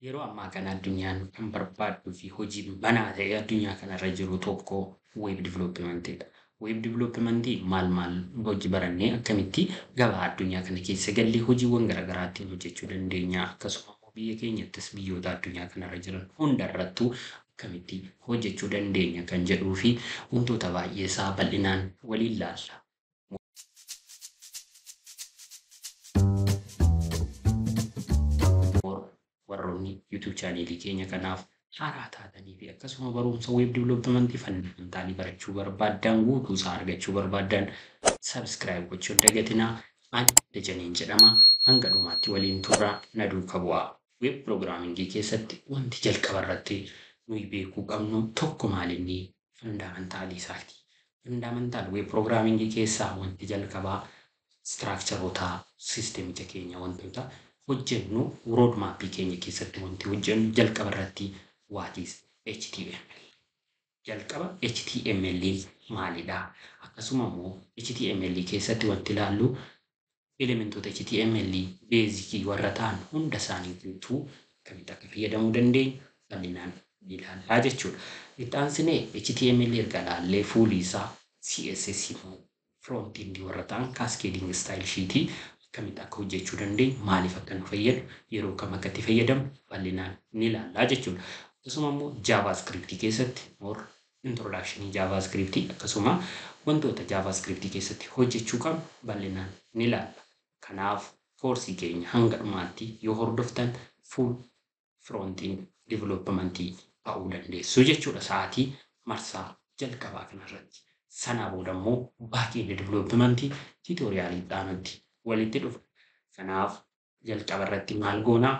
Yeroo ammaa kana addunyaan kan barbaadduu fi hojii banaa ta'e addunyaa kanarra jiru tokko web developmentidha. Web developmentii maal maal hojii barannee akkamitti gabaa addunyaa kana keessa gallee hojiiwwan garaagaraa ittiin hojjechuu dandeenya, akkasuma immoo biyya keenyattis biyyoota addunyaa kanarra jiran hundarrattuu akkamitti hojjechuu dandeenya kan jedhuu fi wantoota baay'ee isaa bal'inaan waliin laalla. Warroonni YouTube chaanelii keenya kanaaf haaraa taatanii fi akkasuma barumsa web developmentii fundamentalii barachuu barbaaddan, guutuu isaa argachuu barbaaddan, subscribe gochuu hin dagatinaa. Ani Dajaneen jedhama. Hanga dhumaatti waliin turraa, na duuka bu'aa. Web programmingii keessatti wanti jalqaba irratti nuyi beekuu qabnu tokko maalinni fundamentalii isaati. Fundamental web programmingii keessaa wanti jalqabaa structureoota sistemicha keenya, wantoota hojjennu roadmapii keenya keessatti wanti hojjennu jalqaba irratti what is HTML? Jalqaba HTML maalidha? Akkasuma immoo HTML keessatti wanti ilaallu elementoota HTML basicii warra ta'an hunda isaanii guutuu akkamitti akka fayyadamuu dandeenyu bal'inaan ilaallaa jechuudha. Itti aansinee HTML erga ilaallee fuulii isaa CSS immoo front end warra ta'an cascading style sheetii akkamitti akka hojjechuu dandeenyu, maaliif akka nu fayyadu, yeroo kam akka itti fayyadamu bal'inaan ni ilaallaa jechuudha. Akkasuma immoo JavaScript keessatti more introduction JavaScript, akkasuma wantoota JavaScript keessatti hojjechuu qabnu bal'inaan ni ilaalla. Kanaaf koorsii keenya hanga dhumaatti yoo hordoftan full front-end developmentii ta'uu dandeessu jechuudha sa'aatii marsaa jalqabaa kanarratti. Sanaa booda immoo back-end developmentii tutorialii itti walitti dhufa. Kanaaf jalqaba irratti maal goonaa?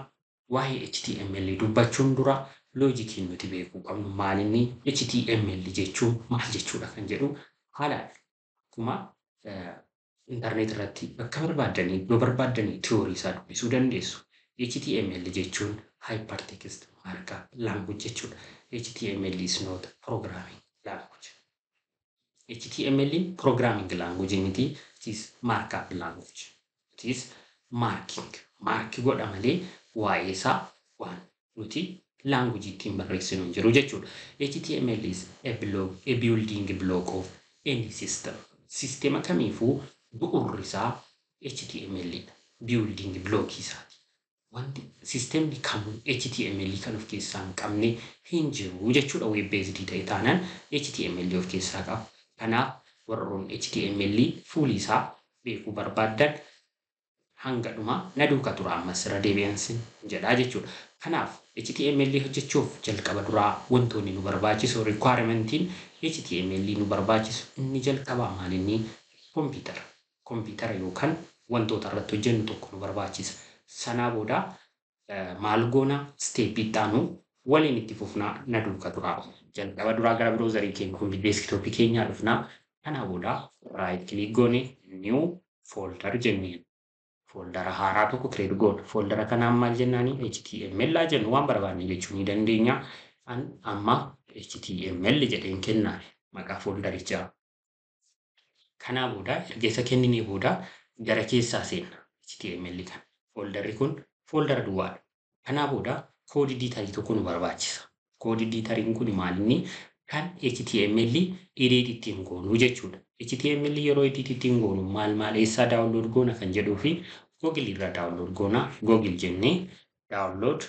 Waa'ee HTML dubbachuun dura logiciin nuti beekuu qabnu maalinni HTML jechuun maal jechuudha kan jedhu haala akkuma intarneet irratti bakka barbaaddanii, iddoo barbaaddanii tiyoorii isaa dubbisuu dandeessu. HTML jechuun Hypertext Markup Language jechuudha. HTML is not programming language. HTML programming language miti, it is markup language. It is marking. Mark godha malee waa'ee isaa waan nuti language ittiin barreessinu hin jiru jechuudha. HTML is a block, a building block of any system. Sistema kamiifuu bu'uurri isaa HTML dha. Building block isaati. Wanti sistemni kamuu HTML kan of keessaa hin qabne hin jiru jechuudha. Web based ta'e taanaan HTML of keessaa qaba. Kanaaf warroon HTML fuulii isaa beekuu barbaaddan hanga dhumaa na duuka tura, ammas irra deebi'ansin jedhaa jechuudha. Kanaaf HTML hojjechuuf jalqaba duraa wantoonni nu barbaachisu, requirementiin HTML nu barbaachisu inni jalqabaa maalinni kompiitara. Kompiitara yookaan wantoota irratti hojjennu tokko nu barbaachisa. Sanaa booda maal goona? Stepii itti aanu waliin itti fufnaa, na duuka turaa. Jalqaba duraa gara browserii keenya desktopii keenyaa dhufnaa. Kanaa booda right click goone new folder jenneen. Foldera haaraa tokko create goona. Foldera kanaan maal jennaani? HTML haa jennu, waan barbaanne jechuu ni dandeenya. Amma HTML jedheen kennaa maqaa folderichaa. Kanaa booda erga isa kenninee booda gara keessaa seenna HTML kana. Folderri kun foldera duwwaadha. Kanaa booda code editorii tokko nu barbaachisa. Code editoriin kun maalinni kan HTML edit ittiin goonuu jechuudha. HTML yeroo edit ittiin goonu maal maal eessaa download goona kan jedhuu fi Google irraa download goona. Google jennee download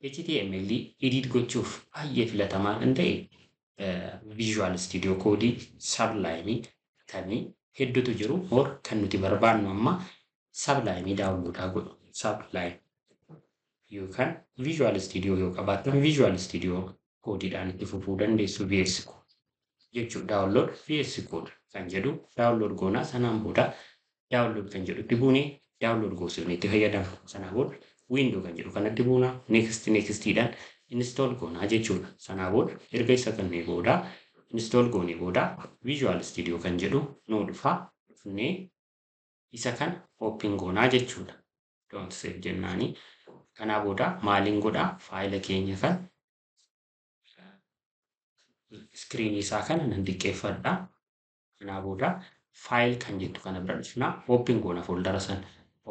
HTML edit gochuuf baay'ee filatamaa kan ta'e Visual Studio Code, Sublime kamii hedduutu jiru. Or kan nuti barbaannu amma Sublime download haa godhu. Sublime yookaan Visual Studio yoo qabaattan Visual Studio Codeiidhaan itti fufuu dandeessu, VS Code jechuudha. Download VS Code kan jedhu download goonaa, sanaan booda download kan jedhutti buunee download goosifnee itti fayyadamna. Sanaa booda window kan jedhu kanatti buunaa, next nextiidhaan install goonaa jechuudha. Sanaa booda erga isa kannee booda, install goonee booda, Visual Studio kan jedhu nuu dhufaa, dhufnee isa kana open goonaa jechuudha. Don't save jennaani. Kanaa booda maaliin godhaa? Faayila keenya kan screenii isaa kana nan xiqqeeffadha. Kanaa booda file kan jettu kana bira dhufnaa, open goona foldera sana.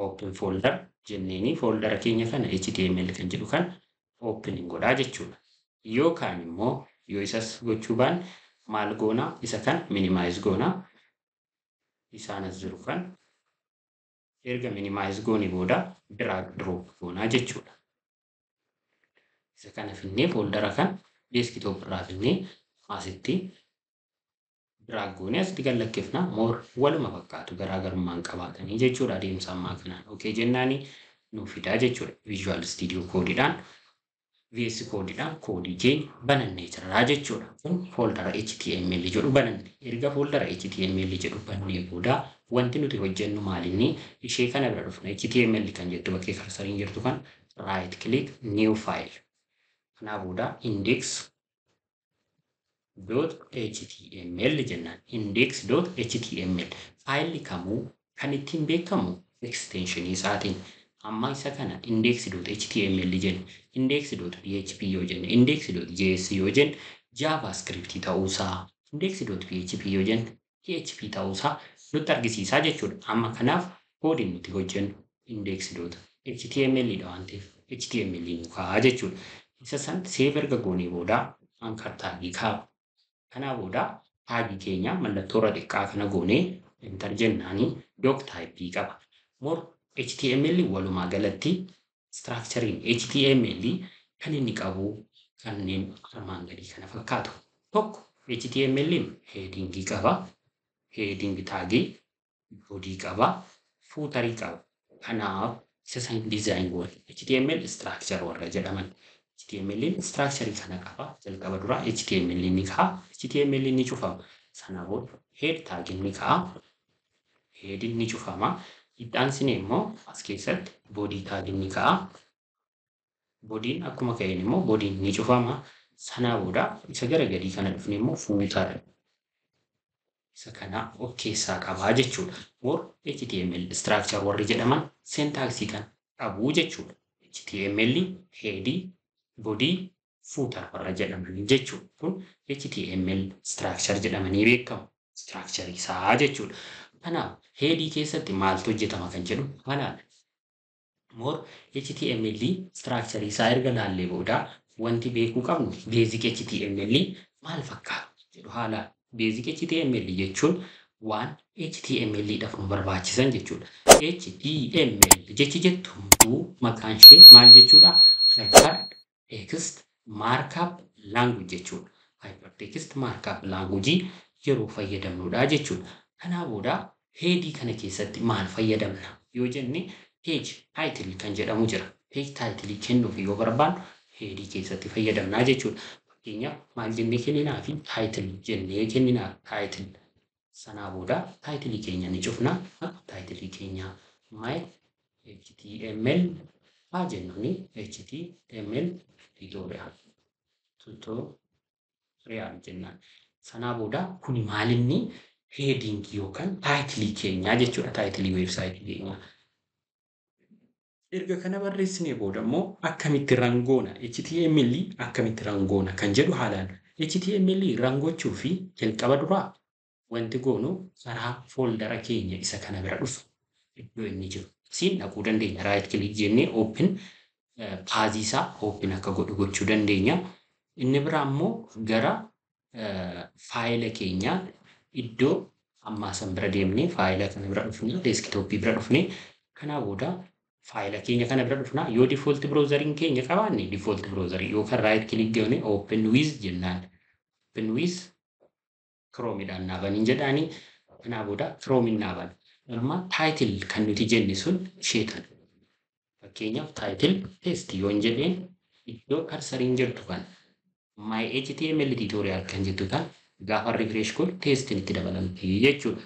Open folder jenneeni foldera keenya kana HTML kan jedhu kan open godhaa jechuudha. Yookaan immoo yoo isas gochuu baanne maal goonaa? Isa kan minimize goonaa. Isaan as jiru kan erga minimize goone booda drag drop goonaa jechuudha. Isa kana finnee foldera kan desktop irraa finnee asitti drag goonee asitti gad lakkifna, more waluma fakkaatu, garaagarummaan qabaatanii jechuudha adeemsa ammaa kanaan. Okay jennaani nuu fidaa jechuudha. Visual Studio Codeidhaan, VS Codeidhaan koodii keenya banannee jirraa jechuudha. Kun foldera HTML jedhu bananne. Erga foldera HTML jedhu bannee booda wanti nuti hojjennu maalinni? Ishee kana bira dhufna. HTML kan jettu bakkee cursoriin jirtu kan right click, new file. Kanaa booda index.html jennaan. Index.html faayilli kamuu kan ittiin beekamu extensionii isaatiin. Amma isa kana index.html jenne, index.php yoo jenne, index.js yoo jenne JavaScript ta'uusaa, index.php yoo jenne PHP ta'uusaa nutti argisiisaa jechuudha. Amma kanaaf koodiin nuti hojjennu index.html dha waan ta'eef HTML nu kaa'aa jechuudha. Isa san save erga goonee booda anchor tagii kaaba. Kanaa booda tagii keenya mallattoo irra xiqqaa kana goonee enter jennaanii doc type qaba. More HTML walumaa galatti structurein HTML kan inni qabu kanneen armaan gadii kana fakkaatu. Tokko, HTML headingii qaba. Heading tagii, bodyii qaba, footerii qaba. Kanaaf isa san design goone. HTML structure warra jedhaman. HTML structure kana qaba. Jalqaba dura HTML ni ka'a. HTML ni cufama. Sana booda head tag ni ka'a. Head ni cufama. Itti aansinee immoo as keessatti body tag ni ka'a. Bodyiin akkuma ka'een immoo bodyiin ni cufama. Sanaa booda isa gara gadii kana dhufne immoo footer. Isa kana of keessaa qabaa jechuudha. More HTML structure warri jedhaman syntaxii kan qabu jechuudha. HTML headii, body, footer warra jedhaman jechuudha. Kun HTML structure jedhamanii beekamu. Structure isaa jechuudha. Kanaaf headii keessatti maaltu hojjetama kan jedhu kanaadha. More HTML structure isaa erga laallee booda wanti beekuu qabnu basic HTML maal fakkaata jedhu haala. Basic HTML jechuun waan HTML dhaaf nu barbaachisan jechuudha. HTML jechi jettu maqaan ishee maal jechuudha? Hypertext Markup Language jechuudha. Hypertext Markup Language yeroo fayyadamnudha jechuudha. Kanaa booda headii kana keessatti maal fayyadamna yoo jenne, page title kan jedhamu jira. Page title kennuuf yoo barbaannu headii keessatti fayyadamnaa jechuudha. Fakkeenyaaf maal jennee kenninaa fi title jennee kenninaa title. Sanaa booda title keenya ni cufna. Title keenya my HTML haa jennuuni, HTML tutorial tutorial jennaan. Sanaa booda kuni maalinni? Heading yookaan title keenyaa jechuudha. Title websiteii keenyaa. Erga kana barreessinee booda immoo akkamitti run goona, HTML akkamitti run goona kan jedhu haalaan. HTML run gochuu fi jalqaba duraa wanti goonu karaa foldera keenya isa kana bira dhufu, iddoo inni jiru. Siin dhaquu dandeenya. Right click jennee open, pathii isaa open akka godhu gochuu dandeenya. Inni biraa immoo gara faayila keenyaa iddoo ammaa san bira deemnee, faayila kana bira dhufnee, desktopii bira dhufnee, kanaa booda faayila keenya kana bira dhufnaa. Yoo default browseriin keenya qabaanne default browserii yookaan right click goone open with jennaan. Open with Chromeidhaan naabaniin jedhaanii, kanaa booda Chromein naaban. Amma title kan nuti jenne sun ishee tana. Fakkeenyaaf title test yoon jedheen, iddoo cursoriin jirtu kan my HTML tutorial kan jettu kan gaafa refresh godhu testiin itti dabalamti jechuudha.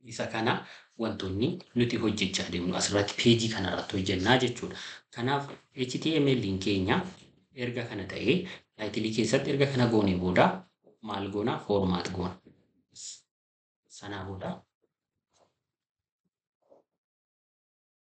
Isa kana wantoonni nuti hojjechaa deemnu asirratti pageii kanarratti hojjennaa jechuudha. Kanaaf HTML keenya erga kana ta'ee, titleii keessatti erga kana goonee booda maal goona? Format goona. Sanaa booda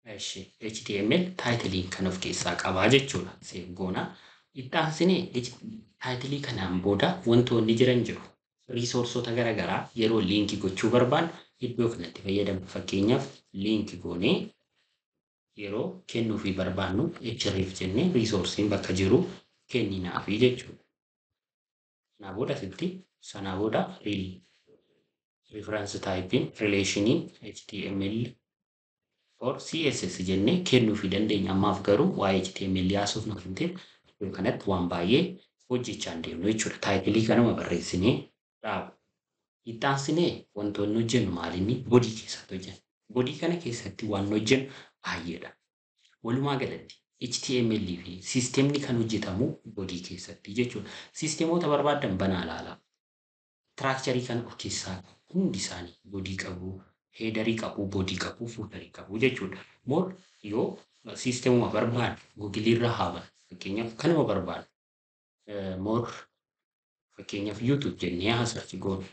HTML titleiin kan of keessaa qabaa jechuudha. Save goona. Itti aansinee titleii kanaan booda wantoonni jiran jiru. Resourceota garaagaraa yeroo linkii gochuu barbaannu iddoo kanatti fayyadamna. Fakkeenyaaf link goonee yeroo kennuufii barbaannu href jennee resource'n bakka jiru kenninaafi jechuudha. Sanaa booda asitti sanaa booda reference type'n relation'iin HTML or CSS jennee kennuufii dandeenya. Ammaaf garuu waa'ee HTML haasofna waan ta'eef iddoo kanatti waan baay'ee hojjechaa hin deemnu jechuudha. Titleii kanuma barreessinee dhaabu. Itti wantoonni hojjennu maalinni body keessatti hojjenna. Body kana keessatti waan hojjennu baay'eedha. Walumaa galatti HTML fi systemni kan hojjetamu body keessatti jechuudha. Systemoota barbaaddan banaa ilaalaa. Structureii kan of keessaa hundi isaanii body qabu, headerii qabu, body qabu, footerii qabu jechuudha. More yoo systemuma barbaadu Googleii irra haa banu. Fakkeenyaaf kanuma barbaadu. More fakkeenyaaf YouTube jennee haa search goonu.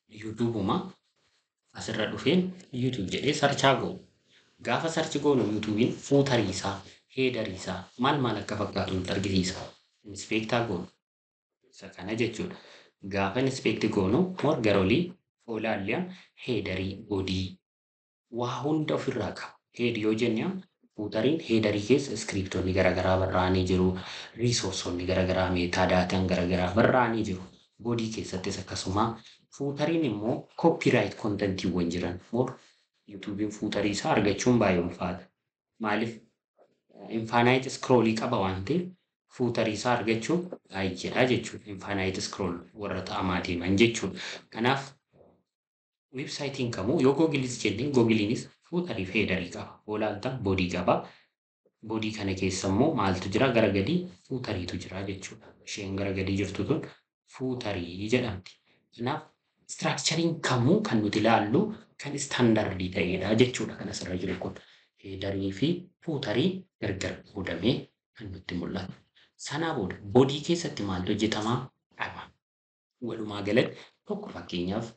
YouTubeuma asirra dhufeen YouTube jedhee search goonu. Gaafa search goonu YouTubein footerii isaa, headerii isaa maal maal akka fakkaatu nutti argisiisa. Inspect goonu. Isa kana jechuudha. Gaafa inspect goonu more gara olii olaallee headerii, body waa hunda ofirraa qaba. Head yoo jenne footeriin headerii keessa scriptoonni garaagaraa barraa'anii jiru. Resourceonni garaagaraa metadataan garaagaraa barraa'anii jiru. Body keessattis akkasuma footeriin immoo copyright contentiiwwan jiran more YouTubein footerii isaa argachuun baay'ee ulfaata. Maaliif infinite scrollii qaba waan ta'eef footerii isaa argachuun baay'eedha jechuudha. Infinite scroll warra ta'amaa deeman jechuudha. Kanaaf websiteiin kamuu yoo Googleis jennee Googleiinis footerii fi headerii qaba. Olaaltaan body qaba. Body kana keessa immoo maaltu jira? Gara gadii footeriitu jira jechuudha. Isheen gara gadii jirtu tun footerii jedhamti. Kanaaf structureiin kamuu kan nuti ilaallu kan standardii ta'edha jechuudha kan asirra jiru kun. Headerii fi footerii gargar qoodamee kan nutti mul'atu. Sanaa booda body keessatti maaltu hojjetamaa qaba? Walumaa galatti tokko fakkeenyaaf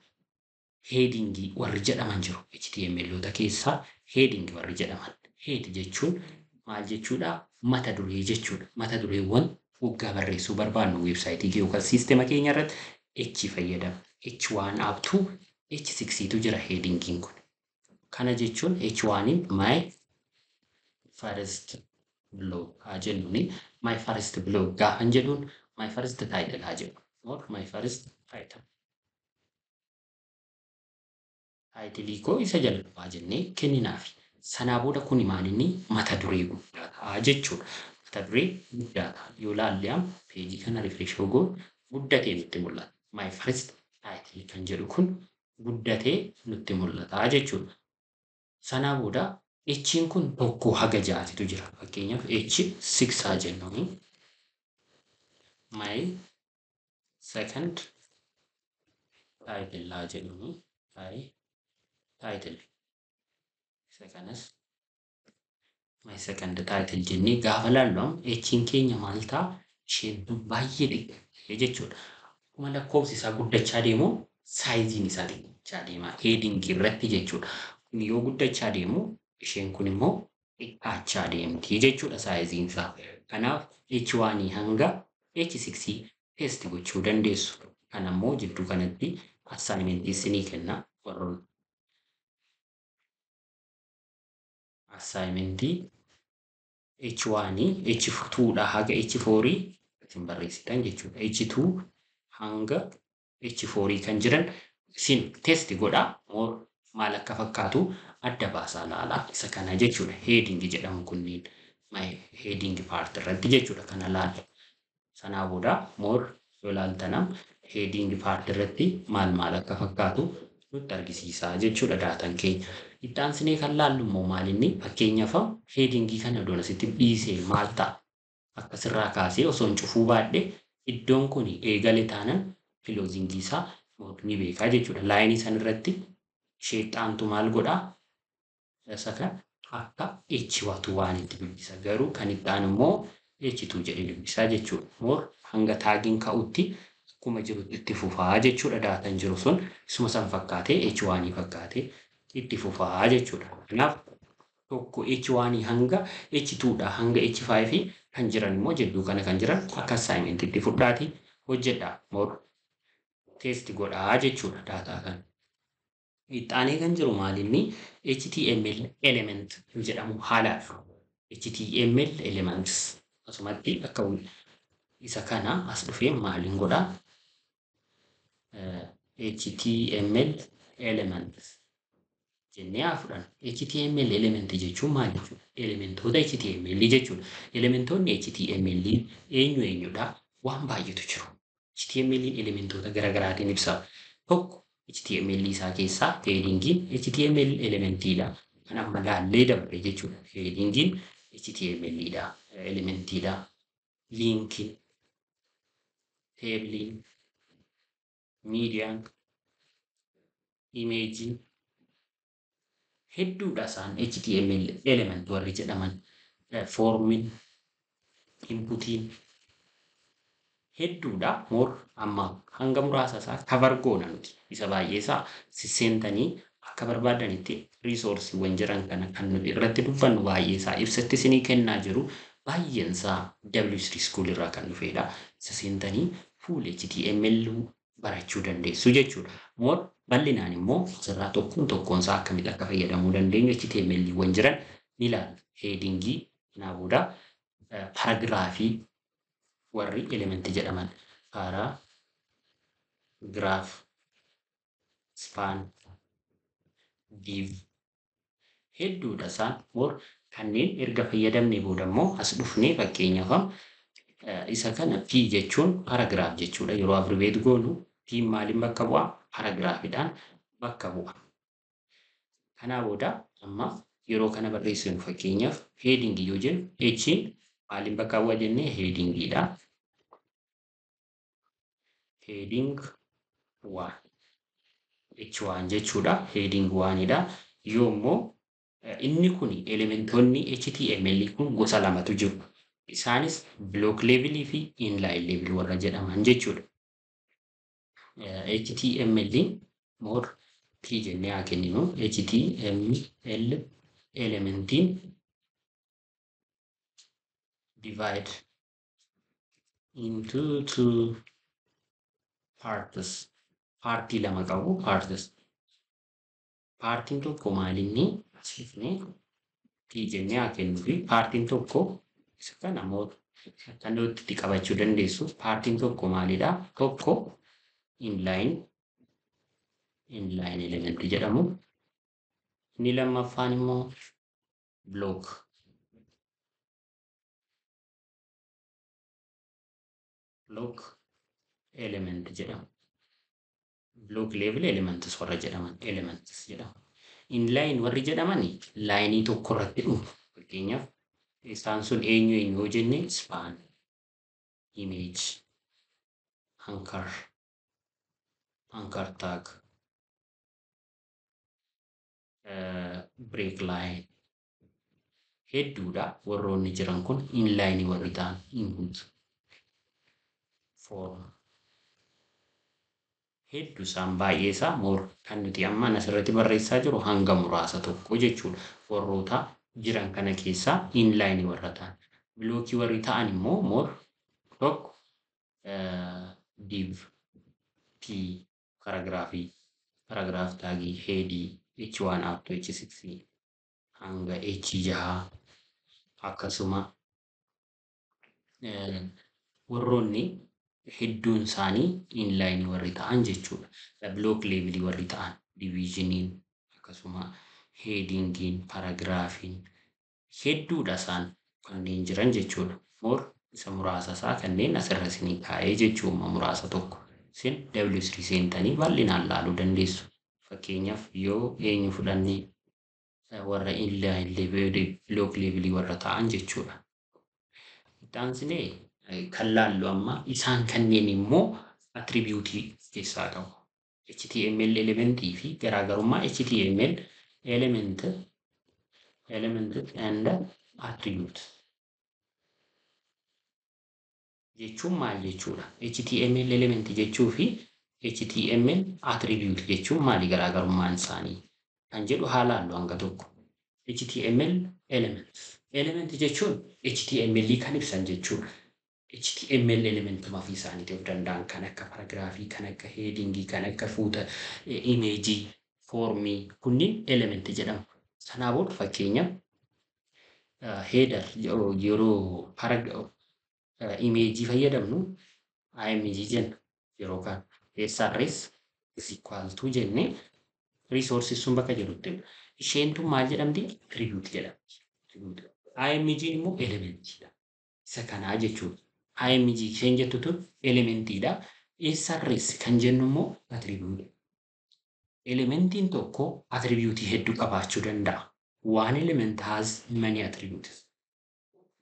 headingii warri jedhaman jiru. HTMLoota keessaa headingii warri jedhaman. Head jechuun maal jechuudha? Mata duree jechuudha. Mata dureewwan waggaa barreessuu barbaannu websiteii yookaan systema keenya irratti H fayyadama. H1 up to H6 tu jira headingiin kun. Kana jechuun H1 my first blog haa jennuuni. My first blog gaafan jedhuun my first title haa jedhu. Or my first title. Titleii koo isa jalqabaa jennee kenninaafi. Sanaa booda kuni maalinni mata duree guddaa ta'a jechuudha. Mata duree guddaa ta'a. Yoo laalle amma pageii kana refresh yoo goonu guddatee nutti mul'ata. My first title kan jedhu kun guddatee nutti mul'ata jechuudha. Sanaa booda H'n kun tokko haga ja'aatitu jira. Fakkeenyaaf H6 haa jennuuni. My second title haa jennuuni. Title. Isa kanas my second title jennee gaafa laallu amma H'n keenya maal ta'a? Isheen tun baay'ee xiqqaa jechuudha. Akkuma lakkoofsi isaa guddachaa deemu sizeiin isaa xiqqaachaa deema. Headingii irratti jechuudha. Kun yoo guddachaa deemu isheen kun immoo xiqqaachaa deemti jechuudha sizeiin isaa. Kanaaf H1 hanga H6 test gochuu dandeessu. Kana immoo jidduu kanatti assignmentii isinii kenna warroon assignmentii H1 H2 dha haga H4 isin barreessitan jechuudha. H2 hanga H4 kan jiran isin test godhaa maal akka fakkaatu adda baasaa laalaa isa kana jechuudha. Heading jedhamu kunniin heading part irratti jechuudha kana laalla. Sanaa booda more yoo laaltanam heading part irratti maal maal akka fakkaatu nutti argisiisaa jechuudha dataan keenya. Itti aansinee kan laallu immoo maalinni fakkeenyaaf headingii kana iddoo asitti dhiisee maal ta'a? Akkasirraa kaasee osoo hin cufuu baadhee iddoon kun eegale taanan closingii isaa ni beekaa jechuudha. Lineii san irratti sheexxaantu maal godhaa? Isa kan akka H waan itti dubbisa. Garuu kan itti aanu immoo H2 jedhee dubbisaa jechuudha. More hanga tagiin ka'utti akkuma jirutti itti fufaa jechuudha. Dataan jiru sun isuma san fakkaatee H1 fakkaatee itti fufaa jechuudha. Kanaaf tokko H1 hanga H2 dha hanga H5 kan jiran immoo jidduu kana kan jiran akka assignmentiitti fudhaatii hojjedhaa. More Test godhaa jechuudha daataa kana. Itti kan jiru maalinni HTML element jedhamu haala HTML elements asumatti akka isa kana as dhufee maaliin godhaa HTML elements jennee haa fudhannu. HTML element jechuun maal jechuudha? Elementoota HTML jechuudha. Elementoonni HTML eenyu eenyudha? Waan baay'eetu jiru. HTML elementoota garaagaraatiin ibsama. Tokko HTML isaa keessaa headingiin HTML elementiidha. Kan amma laallee dabarre jechuudha. Headingiin HTML dha. Elementiidha. Linkiin, teebiliin, miidiyaan, imeejiin hedduudha isaan HTML element warri jedhaman. Foormiin, inputiin hedduudha. More amma hanga muraasa isaa cover goona nuti. Isa baay'ee isaa sisseentanii akka barbaadanitti riisoorsiiwwan jiran kana kan nuti irratti dubbannu baay'ee isaa ibsatti isinii kennaa jiru. Baay'een isaa W3 School irraa kan dhufedha. Isa seentanii full HTML barachuu dandeessu jechuudha. More bal'inaan immoo asirraa tokkoon tokkoon isaa akkamitti akka fayyadamuu dandeenyu HTML-wwan jiran ni ilaalla. Headingii kanaa booda paraagiraafii warri elementii jedhaman paragraph, span, div hedduudha isaan. More kanneen erga fayyadamnee booda immoo as dhufnee fakkeenyaaf isa kana P jechuun paragraph jechuudha. Yeroo abbreviate goonu P maaliin bakka bu'a? Paragraafiidhaan bakka bu'a. Kanaa booda amma yeroo kana barreessinu fakkeenyaaf headingii yoo jennu H'n maaliin bakka bu'a jennee headingiidha. Heading 1 H1 jechuudha. Heading 1dha. Yoo immoo inni kun elementoonni HTML kun gosa lamatu jiru. Isaanis block levelii fi inline level warra jedhaman jechuudha. HTML more P jennee haa kenninu. HTML elementiin divide into two parts. Paartii lama qabu parts. Paartiin tokko maalinni asifnee P jennee haa kennu fi paartiin tokko isa kana immoo akka nuti qabachuu dandeessu. Paartiin tokko maalidha? Tokko inline element jedhamu. Inni lammaffaan immoo block element jedhamu. Block level elements warra jedhaman elements jedhamu. Inline warri jedhaman laayinii tokko irratti dhufu. Fakkeenyaaf isaan sun eenyu eenyu yoo jenne span, image, anchor, anchor tag, break line hedduudha warroonni jiran kun inline warri ta'an input form hedduu isaan baay'ee isaa more kan nuti amma asirratti barreessaa jiru hanga muraasa tokko jechuudha. Warroota jiran kana keessaa inline warra ta'an. Bilookii warri ta'an immoo more tokko div, p, paragraafii, paragraph taagii, headii, h1 up to h6 hanga h6 akkasuma warroonni hedduun isaanii inline warri ta'an jechuudha. Block levelii warri ta'an divisioniin akkasuma headingiin, paragraafiin hedduudha isaan kanneen jiran jechuudha. More isa muraasa isaa kanneen asirra isinii kaa'ee jechuudha muraasa tokko. Isin W3 seentanii bal'inaan laaluu dandeessu. Fakkeenyaaf yoo eenyu fudhannee warra inline block levelii warra ta'an jechuudha. Itti aansinee kan laallu amma isaan kanneen immoo attribuutii keessaa qabu. HTML elementii fi garaagarummaa HTML element and attribute jechuun maal jechuudha? HTML element jechuu fi HTML attribute jechuun maali garaagarummaan isaanii? Kan jedhu haa laallu hanga tokko. HTML element. Element jechuun HTML kan ibsan jechuudha. HTML elementuma ofii isaaniitii of danda'an kan akka paraagiraafii, kan akka headingii, kan akka fuuta imeejii, foormii kunniin elementii jedhamu. Sanaa booda fakkeenyaaf header yeroo imeejii fayyadamnu IMG jenna yeroo kaan SRS is equal to jennee resources sun bakka jirutti isheen tun maal jedhamti? Attribute jedhamti. IMG immoo elementiidha. Isa kanaa jechuudha. IMG isheen jettu tun elementiidha. SRS kan jennu immoo attribute. Elementiin tokko attribuutii hedduu qabaachuu danda'a. One element has many attributes.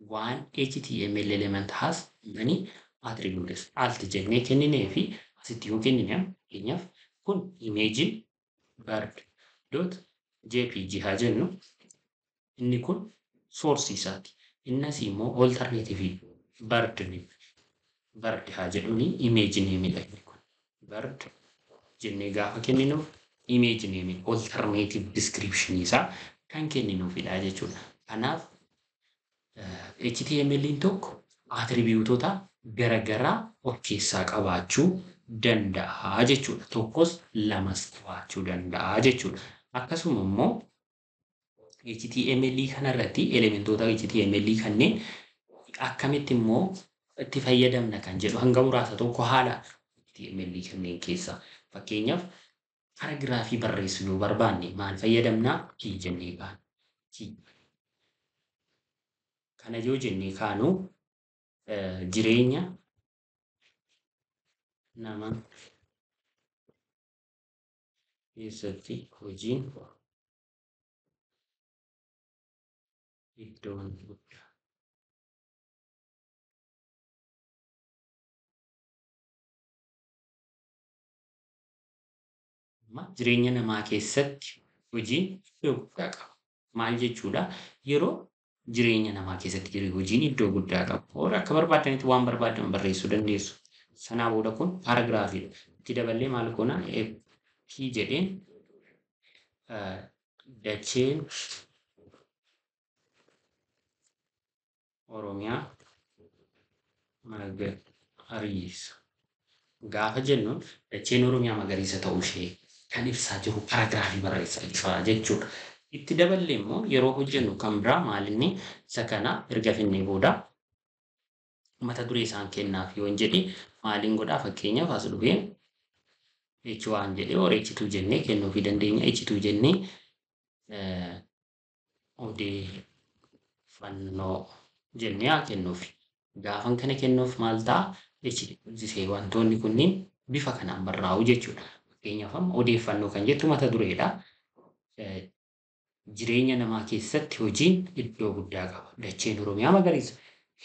One HTML element has many attributes. Alt jennee kenninee fi asitti yoo kennine fakkeenyaaf kun imeejiin bird dot jpg haa jennu inni kun source isaati. Innas immoo alternative bird bird haa jedhuuni image name dha inni kun. Bird jennee gaafa kenninuuf image name alternative description isaa kan kenninuufidha jechuudha. Kanaaf HTML'n tokko attribuutota garaagaraa of keessaa qabaachuu danda'a jechuudha. Tokkos lamas qabaachuu danda'a jechuudha. Akkasuma immoo HTML kanarratti elementoota HTML kanneen akkamitti immoo itti fayyadamna kan jedhu hanga muraasa tokko haala HTML kanneen keessaa. Fakkeenyaaf paraagiraafii barreessuu yoo barbaanne maal fayyadamnaa? P jennee kaana. P. Kana yoo jennee kaanu jireenya nama keessatti hojiin iddoon guddaa. Jireenya namaa keessatti hojiin iddoo guddaa qaba. Maal jechuudha? Yeroo jireenya namaa keessatti hojiin iddoo guddaa qaba. Warra akka barbaadanitti waan barbaadan barreessuu dandeessu. Sanaa booda kun paaragiraafiidha. Itti daballee maal goona? P jedheen dacheen Oromiyaa magariisa. Gaafa jennuun dacheen Oromiyaa magariisa ta'uu ishee kan ibsaa jiru paaragiraafii barreessaa jira jechuudha. Itti daballee immoo yeroo hojjennu kan biraa maalinni isa kana erga finnee booda mata duree isaan kennaaf yoo hin jedhe maaliin godhaa fakkeenyaaf as dhufee H1 jedhee or H2 jennee kennuufii dandeenya. H2 jennee odeeffannoo jennee haa kennuufi. Gaafan kana kennuuf maal ta'a? H wantoonni kunniin bifa kanaan barraa'u jechuudha. Fakkeenyaaf amma odeeffannoo kan jettu mata dureedha. Jireenya namaa keessatti hojiin iddoo guddaa qaba. Dacheen Oromiyaa magariisa.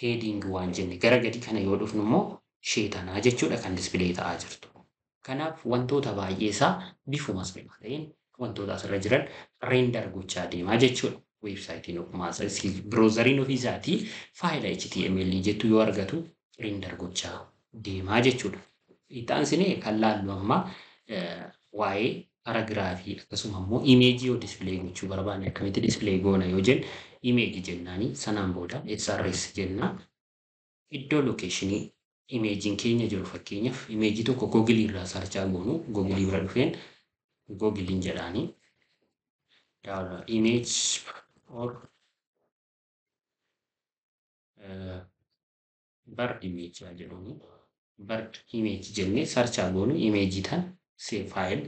Heading waan jenne gara gadi kana yoo dhufnu immoo sheetanaa jechuudha kan dispilee ta'aa jirtu. Kanaaf wantoota baay'ee isaa bifuma salphaa ta'een wantoota asirra jiran render gochaa deemaa jechuudha. Weebsaayitiin ofumaa biroozariin ofii isaatii faayila HTML jettu yoo argatu render gochaa deemaa jechuudha. Itti kan laallu amma waa'ee paraagiraafii akkasuma immoo imeejii yoo dispilee gochuu barbaanne akkamitti dispilee goona yoo jenne imeejii jennaani sanaan booda SRS jenna. Iddoo lookeeshinii imeejiin keenya jiru fakkeenyaaf imeejii tokko googilii irraa sarchaa goonu googilii bira dhufeen googiliin jedhaanii image or bird image jedhuuni bird image jennee sarchaa goonu imeejii tan save file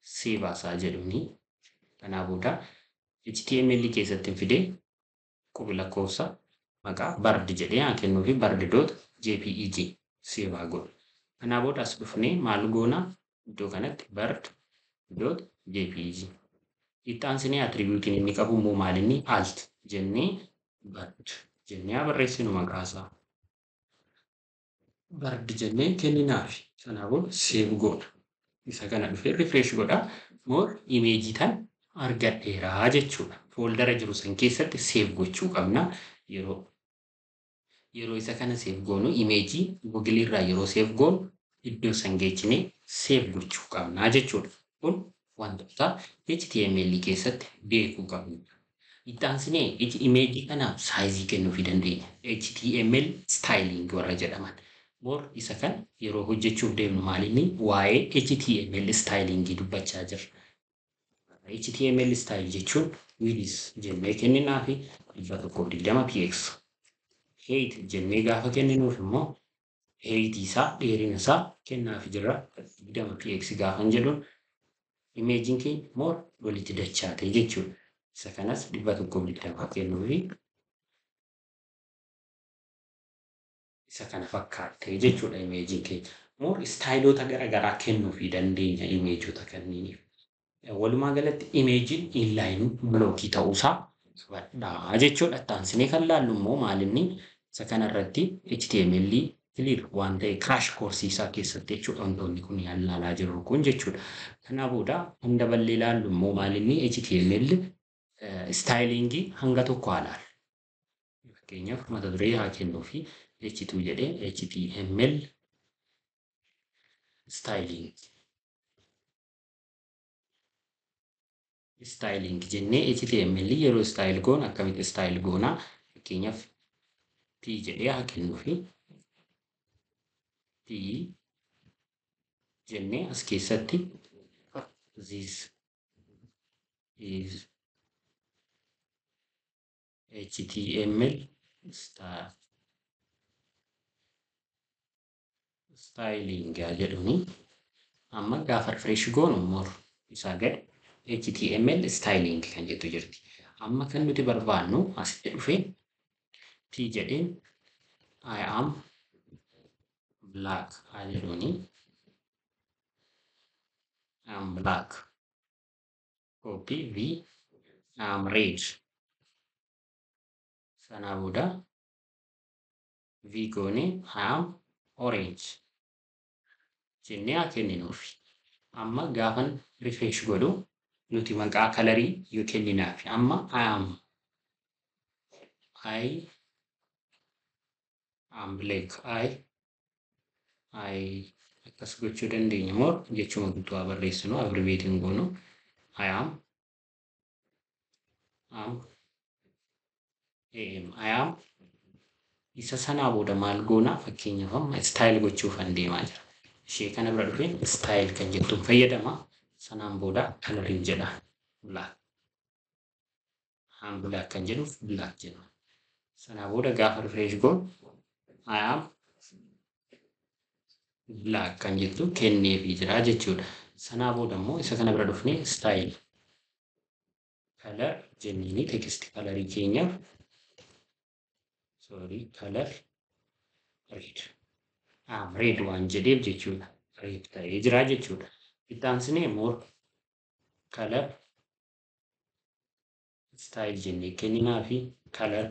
save asaa jedhuuni kanaa booda HTML keessatti fidee qubi lakkoofsa maqaa bird jedhee haa kennuufi bird dot jpeg save haa godhu. Kanaa booda as dhufnee maal goona iddoo kanatti bird dot jpeg itti aansinee attribuutiin inni qabu immoo maal inni alt jennee bird jennee haa barreessinu maqaa isaa. Bird jennee kenninaafi sanaa booda save goona. Isa kana dhufee refresh godha more imeejii tan argadheeraa jechuudha. Fooldara jiru san keessatti save gochuu qabna yeroo isa kana save goonu imeejii googilii irraa yeroo save goonu iddoo san geechinee save gochuu qabna jechuudha. Kun wantoota HTML keessatti beekuu qabnudha. Itti aansinee imeejii kanaaf saayizii kennuufii dandeenya. HTML styling warra jedhaman. More isa kan yeroo hojjechuuf deemnu maalinni waa'ee HTML stylingii dubbachaa jirra. HTML style jechuun width jennee kenninaa fi 120 px. Height jennee gaafa kenninuuf immoo height isaa dheerina isaa kennaafi jirra 20 px gaafan jedhuun imeejiin keenya more walitti dachaate jechuudha. Isa kanas 120 kennuufi isa kana fakkaattee jechuudha imeejiin keenya. More istaayiloota garaagaraa kennuufii dandeenya imeejota kanneeniif. Walumaa galatti imeejiin inline blookii ta'uusaa qabadhaa jechuudha. Itti aansinee kan laallu immoo maalinni isa kanarratti HTML clear waan ta'e crash course isaa keessatti jechuudha wantoonni kun ilaalaa jirru kun jechuudha. Kanaa booda kan daballee ilaallu immoo maalinni HTML stylingii hanga tokko haa ilaallu. Fakkeenyaaf mata duree haa kennuufi H2 jedhee HTML styling. Styling jennee HTML yeroo style goonu akkamitti style goonaa fakkeenyaaf P jedhee haa kennuufi P jennee as keessatti this is HTML styling jedhuni amma gaafa refresh goonu more isaa gad HTML styling kan jettu jirti. Amma kan nuti barbaannu asitti dhufee P jedheen I am black haa jedhuni. I am black. Copy V I am red. Sanaa booda V goonee I am orange jennee haa kenninuufi. Amma gaafan refresh godhu nuti maqaa kalarii yoo kenninaafi. Amma I am black. I akkas gochuu dandeenya more jechuma guutuu haa barreessinu abbreviating goonu I am am am I am isa sanaa booda maal goonaa fakkeenyaaf amma style gochuufan deemaa jira. Ishee kana bira dhufeen style kan jettuun fayyadama. Sanaan booda kalariin jedha black. Am black kan jedhuuf black jedha. Sanaa booda gaafa refresh goonu I am black kan jettu kenneefii jira jechuudha. Sanaa booda immoo isa kana bira dhufnee style color jenneeni text colorii keenyaaf sorry color red. Am red waan jedheef jechuudha. Red ta'ee jira jechuudha. Itti aansinee more color style jennee kenninaa fi color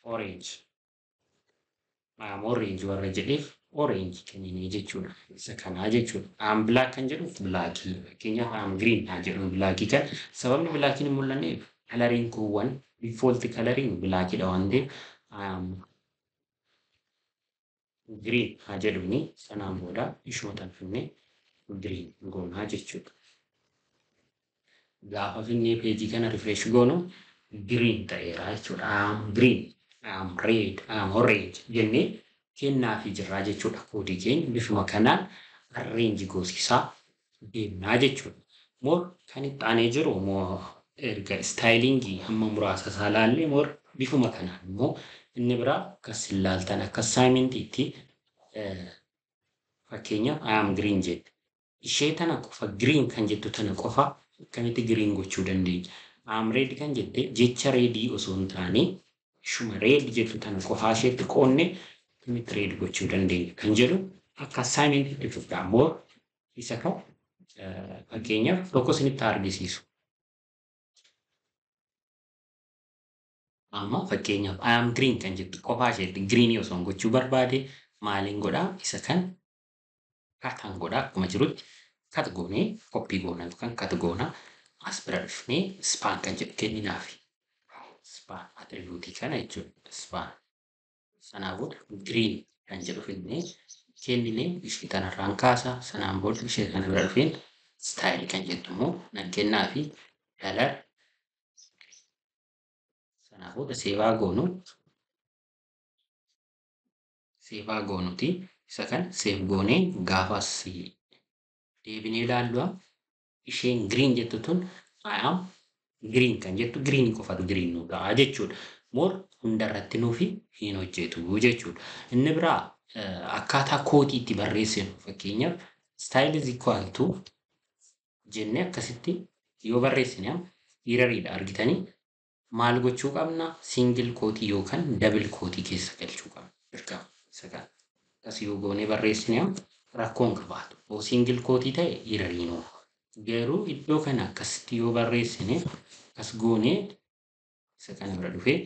orange. Am orange warra jedheef orange kenninee jechuudha. Isa kanaa jechuudha. Am black kan jedhuuf blackii. Fakkeenyaaf am green haa jedhu blackii kan sababni blackiin hin mul'anneef kalariin kuuwwan default kalariin blackiidha waan ta'eef am green haa jedhuni sanaan booda ishuma tan finnee green goonaa jechuudha. Gaafa finnee peejii kana refresh goonu green ta'eera jechuudha. Am green, am red, am orange jennee kennaafii jirraa jechuudha. Koodii keenya bifuma kanaan arrange goosisaa deemnaa jechuudha. More kan itti aanee jiru moo erga stylingii hamma muraasa isaa laallee more bifuma kanaan immoo inni biraa akkas ilaaltan akka assignmentiitti fakkeenyaaf I am green jette. Ishee tana qofa green kan jettu tana qofa akkamitti green gochuu dandeenya? I am red kan jette jecha redii osoo hin taane ishuma red jettu tana qofaa isheetti qoonne akkamitti red gochuu dandeenya kan jedhu akka assignmentiitti fudhaa. More isa kan fakkeenyaaf tokko isinitti argisiisu. Amma fakkeenyaaf I am green kan jettu qofaa isheetti greenii osoo hin gochuu barbaade maaliin godhaa isa kan kataan godhaa akkuma jirutti kat goonee koppii goona yookaan kat goona as bira dhufnee span kan jedhu kenninaafi. Span attribuutii kana jechuudha. Span sanaa booda green kan jedhu finnee kenninee ishee kanarraan kaasa sanaan booda ishee kana bira dhufeen style kan jettu immoo nan kennaafi color Kanaafuu save goonuti isa kan save goonee gaafa deebinee ilaallu isheen green jettu tun I am green kan jettu green qofatu green nu ta'a jechuudha. More hundarratti nuufi hin hojjetu jechuudha. Inni biraa akkaataa kootii itti barreessinu fakkeenyaaf style is equal to jennee akkasitti yoo barreessine erroriidha argitanii maal gochuu qabna? Single kootii yookaan double kootii keessa galchuu qabna. Dirqama isa kana. Akkas yoo goonee barreessine rakkoon qabaatu. Yoo single kootii ta'e errorii nuuf. Garuu iddoo kana akkasitti yoo barreessine akkas goonee isa kana bira dhufee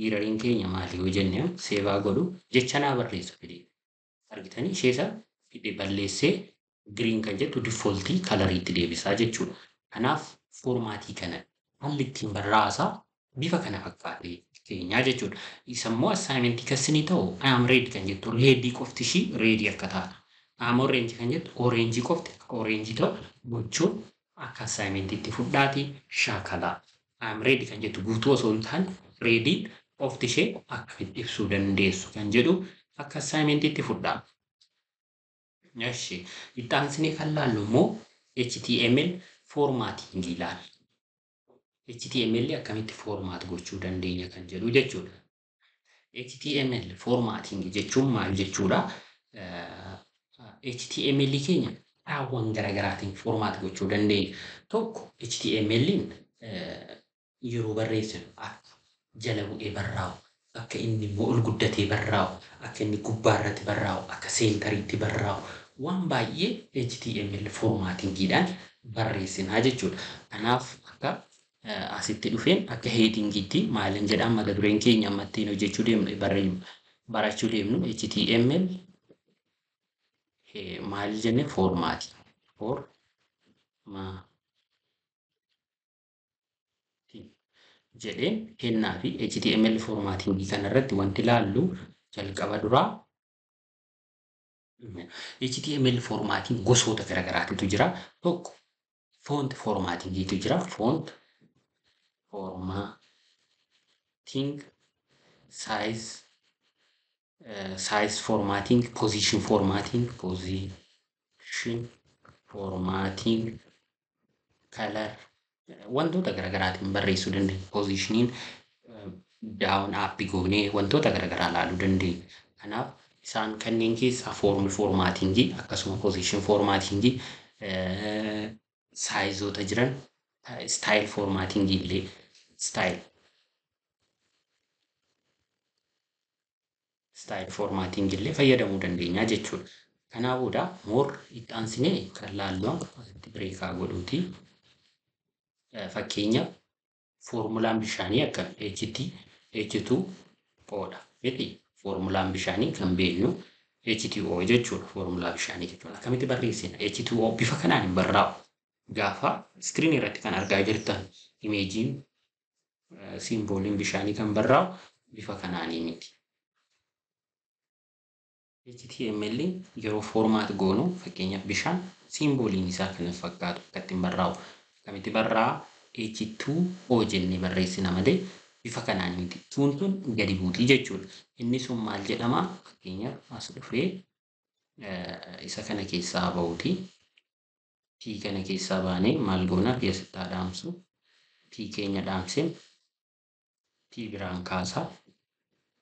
erroriin keenya maali yoo jenne save godhu jecha naa barreessa fide. Argitanii ishee isa fide balleessee green kan jettu defaultii coloriitti deebisaa jechuudha. Kanaaf formatii kana haalli ittiin barraasaa bifa kana fakkaatee keenyaa jechuudha. Isa immoo assignmentii kassinii ta'u I am red kan jettu redii qofti ishii redii akka taatu. I am orange kan jettu orange qofti akka orange ta'u gochuun akka assignmentiitti fudhaatii shaakalaa. I am red kan jettu guutuu osoo hin taane rediin qofti ishee akkamitti ibsuu dandeessu kan jedhu akka assignmentiitti fudhaa. Eshi itti aansinee kan laallu immoo HTML formatting ilaalla. HTML akkamitti format gochuu dandeenya kan jedhu jechuudha. HTML formatting jechuun maal jechuudha? HTML keenya karaawwan garaagaraatiin format gochuu dandeenya. Tokko HTML'n yeroo barreessinu akka jala bu'ee barraa'u, akka inni immoo ol guddatee barraa'u, akka inni gubbaarratti barraa'u, akka centeriitti barraa'u waan baay'ee HTML formattingiidhaan barreessinaa jechuudha. Kanaaf akka asitti dhufeen akka headingiitti maalin jedhaan mata dureen keenya amma ittiin hojjechuu deemnu barachuu deemnu HTML maal jenne formatii formatii jedheen kennaa fi HTML formattingii kanarratti wanti ilaallu jalqaba duraa HTML formattiin gosoota garaagaraatu jira. Tokko font formattingiitu jira. Font formatting, size formatting, position formatting, position formatting, color wantoota garaagaraatiin barreessuu dandeenya. Positioniin down up goonee wantoota garaagaraa ilaaluu dandeenya. Kanaaf isaan kanneen keessaa form formattingii akkasuma position formattingii sizeoota jiran style formattingii illee style formattingii illee fayyadamuu dandeenya jechuudha. Kanaa booda more itti aansinee kan laallu asitti breakaa godhuuti. Fakkeenyaaf foormulaan bishaanii akka HT H2O dha. Miti foormulaan bishaanii kan beeknu H2O jechuudha. Foormulaa bishaanii jechuudha. Akkamitti barreessina? H2O bifa kanaan hin barraa'u. Gaafa screen irratti kan argaa jirtan imageiin symboliin bishaanii kan barraa'u bifa kanaanii miti. HTML yeroo format goonu fakkeenyaaf bishaan symboliin isaa kan fakkaatu akka ittiin barraa'u. Akkamitti barraa'a? H2O jennee barreessina malee bifa kanaan miti. Tuun tun gadi buutii jechuudha. Inni sun maal jedhama? Fakkeenyaaf as dhufee isa kana keessaa bahuuti. P kana keessaa baanee maal goona? P asitti haa dhaamsu. P keenya dhaamseen P biraan kaasaa.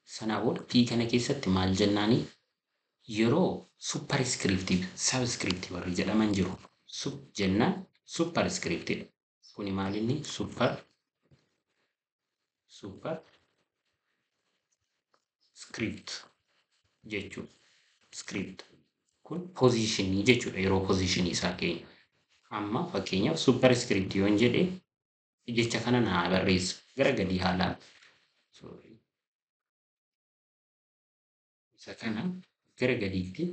Sanaa booda P kana keessatti maal jennaani? Yeroo superscriptii subscriptii warri jedhaman jiru. Sub jennaan superscriptiidha. Kuni maal inni? Super script jechuudha. Script kun positionii jechuudha yeroo positionii isaa keenya. Amma fakkeenyaaf superscript yoon jedhe jecha kana naa barreessa gara gadii haalaan. Isa kana gara gadiitti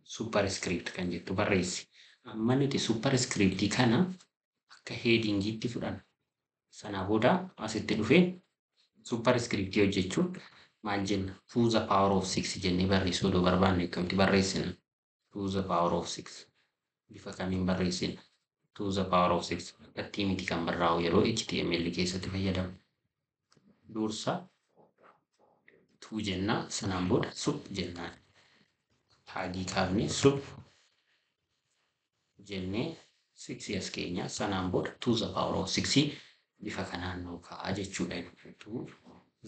superscript kan jettu barreessi. Amma nuti superscriptii kana akka headingiitti fudhanna. Sanaa booda asitti dhufee superscriptii hojjechuun maal jenna? To the power of 6 jennee barreessuu odoo barbaanne akkamitti barreessina? To the power of 6 bifa kamiin barreessina? To the power of 6 akkatti miti kan barraa'u yeroo HTML keessatti fayyadamu. Dursa 2 jennaa sanaan booda sub jennaan. Taagii kaafnee sub jennee 6 as keenya sanaan booda 2 the power of 6 bifa kanaan nuu ka'a jechuudha. 2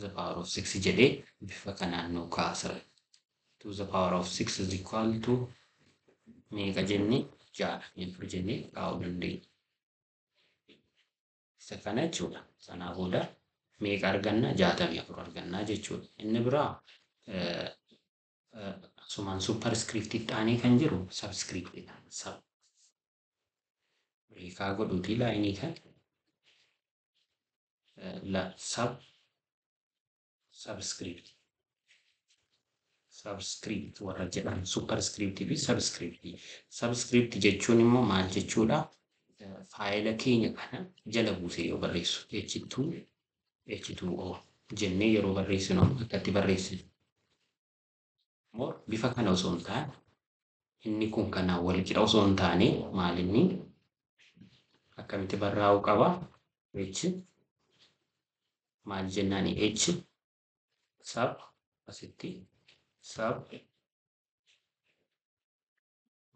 the power of 6 jedhee bifa kanaan nuu ka'a sirriitti. 2 the power of 6 is equal to meeqa jennee 6 jennee kaa'uu dandeenya. Isa kana jechuudha. Sanaa booda meeqa arganna? 64 argannaa jechuudha. Inni biraa asumaan superscriptitti aanee kan jiru subscriptidha. Sub beekaa godhuutii laayinii kan sub subscript subscript warra jedhan superscriptii fi subscriptii. Subscript jechuun immoo maal jechuudha? Faayila keenya kana jala buusee yoo barreessu H2 H2O jennee yeroo barreessinu akkatti barreessinu. More bifa kana osoo hin taane inni kun kanaan wal qixa osoo hin taane maal inni akkamitti barraa'uu qaba? H maal jennaani H sub asitti sub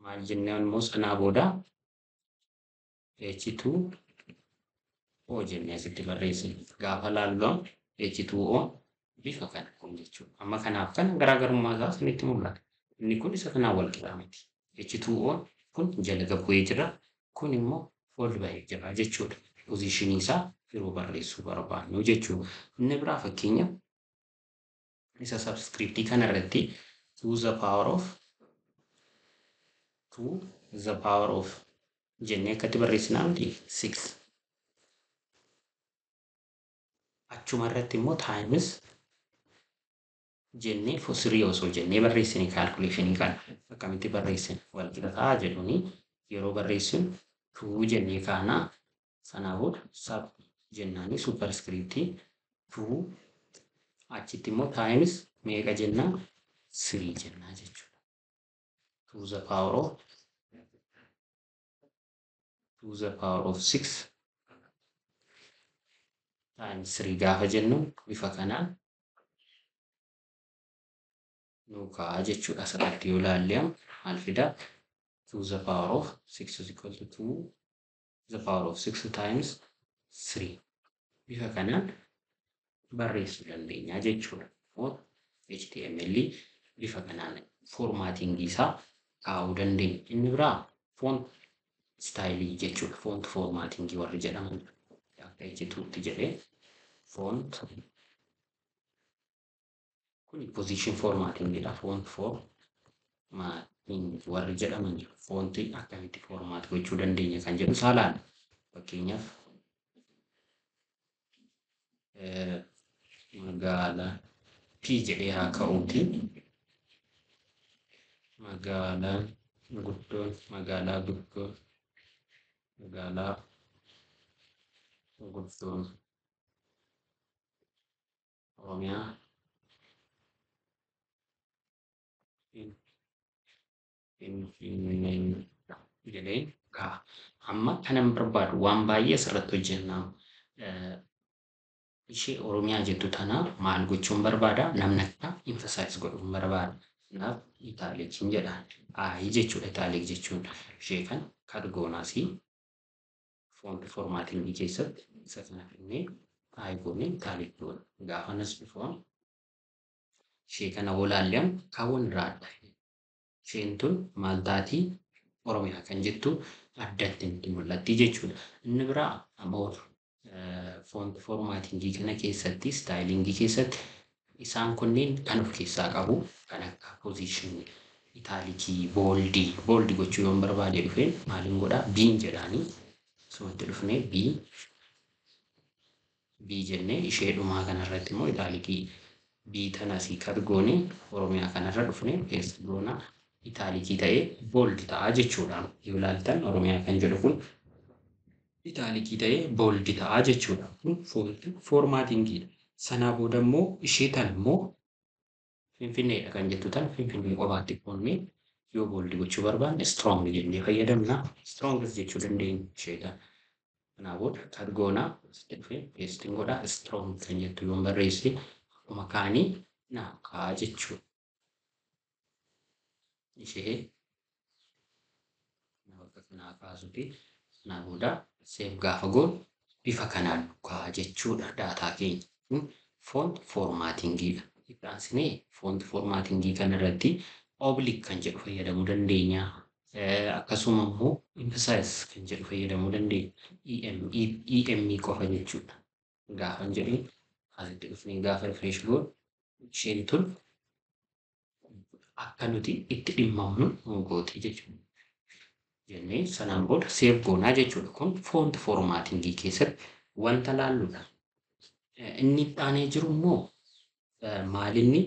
maal jennaan immoo sanaa booda H2O jennee asitti barreessina. Gaafa laalloon H2O bifa kana kun jechuudha. Amma kanaaf kana garaagarummaa isaa isinitti mul'ata. Inni kun isa kanaan wal qixa miti. H2O kun jala gad bu'ee jira. Kun immoo ol ba'ee jira jechuudha. Pozishinii isaa yeroo barreessuu barbaannu jechuudha. Inni biraa fakkeenya isa subscriptii kanarratti 2 the power of 2 the power of jennee akkatti barreessinaa miti 6. Achuma irratti immoo times jennee 3 osoo jennee barreessine kaalkuleeshinii kana akkamitti barreessine wal qixa ta'a jedhuni yeroo barreessinu 2 jennee kaanaa sanaa booda sub jennaani superscriptii 2 achitti immoo times meeqa jennaa 3 jennaa jechuudha. 2 the power of 2 the power of 6 times 3 gaafa jennu bifa kanaan nuu ka'a jechuudha. Asirratti yoo ilaalle maal fidaa? 2 the power of 6 is equal to 2 the power of 6 times 3 bifa kanaan barreessuu dandeenya jechuudha. HTML bifa kanaan foormaatingii isaa kaa'uu dandeenya. Inni biraa font staayilii jechuudha. Font foormaatingii warri jedhaman akka H2tti jedhee font kun position formattingidha. Font formatting warri jedhaman jiru. Foontii akkamitti formaat gochuu dandeenya kan jedhu saalaan. Fakkeenyaaf magaalaa P jedhee haa ka'uuti. Magaalaan guddoon magaalaa guddoon magaalaa guddoon Oromiyaa Finfinnee jedhee ka'a. Amma kanan barbaadu waan baay'ee asirratti hojjennaa. Ishee Oromiyaa jettu tana maal gochuun barbaada? Namni akka emphasize godhuun barbaada. Kanaaf itaalikiin jedha. I jechuudha italic jechuun. Ishee kana cut goonaasii font formattingii keessatti isa kana finnee I goonee italic goona. Gaafa nas dhufu ishee kana wolaalleen kaawwan irraa adda. Isheen tun maal taatii? Oromiyaa kan jettu addatti nutti mul'atti jechuudha. Inni biraa ammoo font formattingii kana keessatti staayilingii keessatti isaan kunneen kan of keessaa qabu kan akka position itaalikii booldii booldi gochuu yoon barbaade dhufeen maaliin godhaa biin jedhaanii asumatti dhufnee B B jennee ishee dhumaa kanarratti immoo itaalikii B tana asii cut goonee Oromiyaa kanarra dhufnee keessa goonaa itaalikii ta'ee booldi ta'a jechuudha. Yoo ilaaltan Oromiyaa kan jedhu kun itaalikii ta'ee booldi ta'a jechuudha. Kun foormaatingiidha. Sanaa booda immoo ishee tan immoo Finfinneedha kan jettu tan Finfinnee qofaatti qoonnee yoo booldi gochuu barbaanne strong jennee fayyadamna. Strong jechuu dandeenya ishee tan. Kanaa booda cut goonaa asitti dhufee paste godhaa strong kan jettu yoon barreesse akkuma kaanii naaf ka'a jechuudha. Ishee bakka kanaa kaasuti. Kanaa booda save gaafa goonu bifa kanaan ka'a jechuudha daataa keenya. Kun font formattingiidha. Itti aansinee font formattingii kanarratti oblique kan jedhu fayyadamuu dandeenya. Akkasuma immoo emphasize kan jedhu fayyadamuu dandeenya. EM qofa jechuudha. Gaafa jedhu asitti dhufnee gaafa refresh goonu isheen tun akka nuti itti dhimmamnu nu gooti jechuudha. Jennee sanaan booda save goonaa jechuudha. Kun font formattingii keessatti wanta laalludha. Inni itti aanee jiru immoo maalinni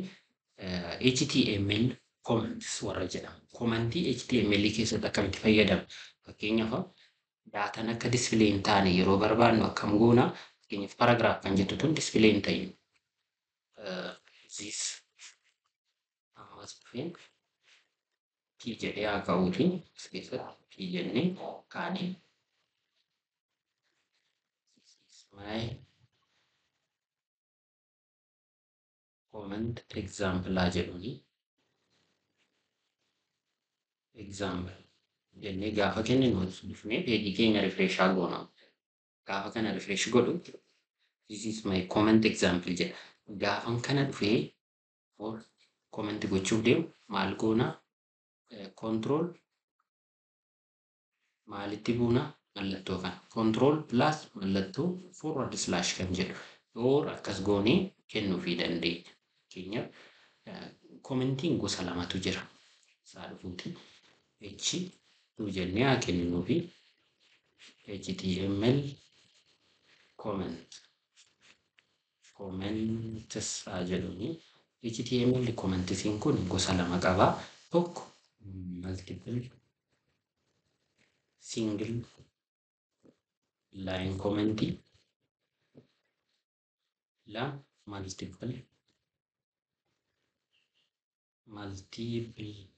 HTML comments warra jedhamu. Commentii HTML keessatti akkamitti fayyadamu? Fakkeenyaaf daataan akka display hin taane yeroo barbaannu akkam goona? Fakkeenyaaf paragraph kan jettu tun display hin ta'in. This ammas dhufeen P jedhee haa ka'uuti as keessatti P jennee kaanee this is my comment example haa jedhuuni. Example jennee gaafa kenninu dhufnee peejii keenya refresh haa goona. Gaafa kana refresh godhu this is my comment example jedha. Gaafan kana dhufee for comment gochuuf deemu maal goona? Control maalitti buuna? Mallattoo kana. Control plus mallattoo forward slash kan jedhu. Or akkas goonee kennuufii dandeenya. Fakkeenyaaf commentiin gosa lamatu jira. Isaa dhufuuti. H 2 jennee haa kenninuufi HTML comment comments haa jedhuuni. HTML commentisiin kun gosa lama qaba. Tokko multiple single line commentii, lama multiple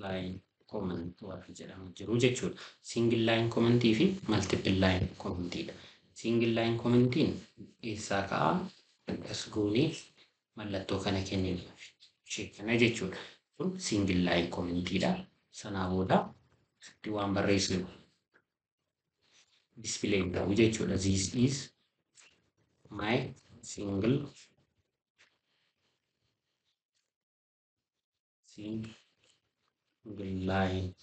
line comment warri jedhamu jiru jechuudha. Single line commentii fi multiple line commentiidha. Single line commentiin eessaa ka'aa? Akkas goonee mallattoo kana kenninaaf. Ishee kana jechuudha. Kun single line commentiidha. Sanaa booda asitti waan barreessinu display ta'u jechuudha. This is my single line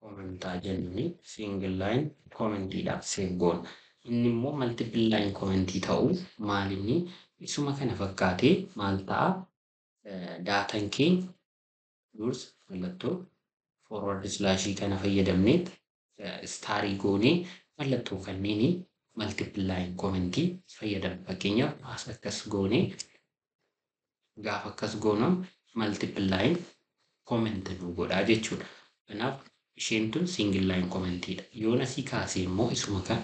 commentaa jennuuni single line commentiidhaaf save goona. Inni immoo multiple line commentii ta'u maalinni isuma kana fakkaatee maal ta'a? Daataan keenya dursa mallattoo forward slashii kana fayyadamnee starii goonee mallattoo kanneenii multiple line commentii fayyadamna. Fakkeenyaaf as akkas goonee gaafa akkas goonamu multiple line comment nu godhaa jechuudha. Kanaaf isheen tun single line commentiidha. Yoon asii kaasee immoo isuma kan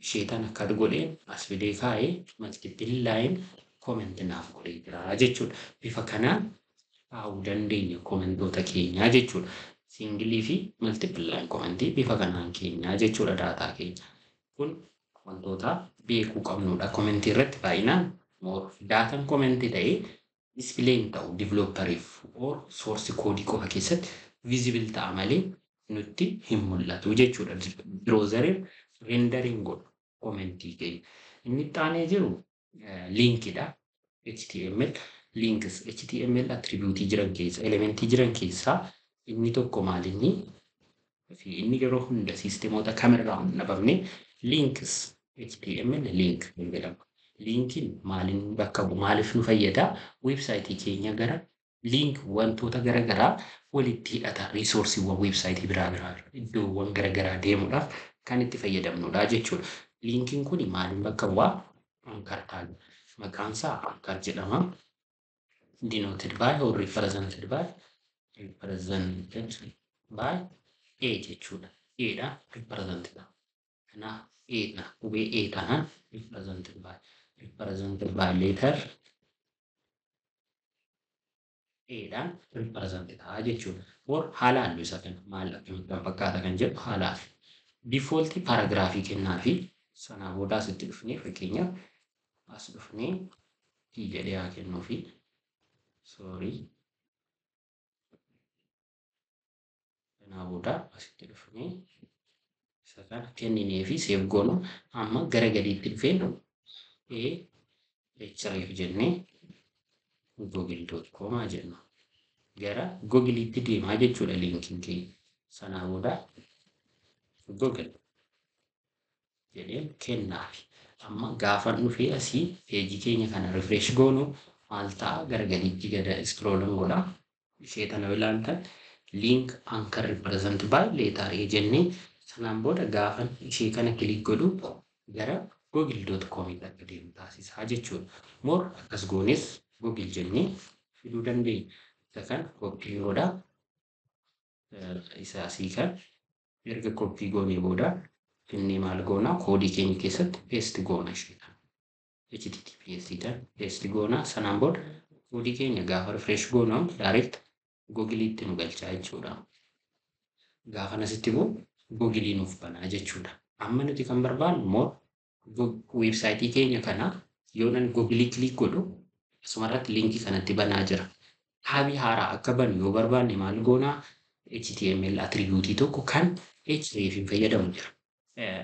ishee tan akka godheen as fidee kaa'ee multiple line comment naaf godhee jira jechuudha. Bifa kanaan kaa'uu dandeenya commentoota keenyaa jechuudha. Singilii fi multiple line commentii bifa kanaan keenyaa jechuudha daataa keenya. Kun wantoota beekuu qabnudha. Commentii irratti baay'inaan more daataan commentii ta'ee display hin ta'u developeriif or source koodii qofa keessatti visible ta'a malee nutti hin mul'atu jechuudha. Browseriin rendering godhu commentii keenya. Inni itti aanee jiru linkidha. HTML links HTML attribuutii jiran keessa elementii jiran keessaa inni tokko maalinni fi inni yeroo hunda siistemoota kamirraa hin dhabamne links HTML link kan jedhamu. Linkiin maaliin bakka bu'u maaliif nu fayyada? Weebsaayitii keenya gara link wantoota garaagaraa walitti hidhata riisoorsiiwwan weebsaayitii biraa biraa iddoowwan garaagaraa deemuudhaaf kan itti fayyadamnudha jechuudha. Linkiin kun maaliin bakka bu'aa? Anchor tag. Maqaan isaa anchor jedhama. Denoted by or represented by A jechuudha. A dha represented. Kanaaf A dha qubee A tanaan represented by letter Eedhaan represent ta'a jechuudha. Or haala halluu isa kana maal akkamitti kan fakkaata kan jedhu haalaaf. Default paragraafii kennaa fi sanaa booda asitti dhufnee, fakkeenyaaf as dhufnee P jedhee haa kennuu fi, sorry, sanaa booda asitti dhufnee isa kana kenninee fi save goonu. Amma gara gadiitti dhufeen A href jennee google.com haa jennu. Gara Googleitti deemaa jechuudha linkiin keenya. Sanaa booda Google jedheen kennaafi. Amma gaafa dhufee asii peejii keenya kana refresh goonu maal ta'a? Gara gadiitti gada scroll godha. Ishee tana yoo ilaaltan, link anchor represent by letter A jennee, sanaan booda gaafa ishee kana click godhu gara google.com akka deemu taasisaa jechuudha. More akkas goones Google jennee fiduu dandeenya. Isa kana copy godha. Isa asii kan erga copy goonee booda finnee maal goona? Koodii keenya keessatti paste goona ishee kana. HTTPS tan paste goona. Sanaan booda koodii keenya gaafa refresh goonu direct Googleitti nu galchaa jechuudha. Gaafa asitti bu'u Googleii nuuf banaa jechuudha. Amma nuti kan barbaannu immoo weebsaayitii keenya kana yoo nan Googleii click godhu asumarratti linkii kanatti banaa jira. Taabii haaraa akka banu yoo barbaanne maal goonaa? HTML attributeii tokko kan href hin fayyadamu jira.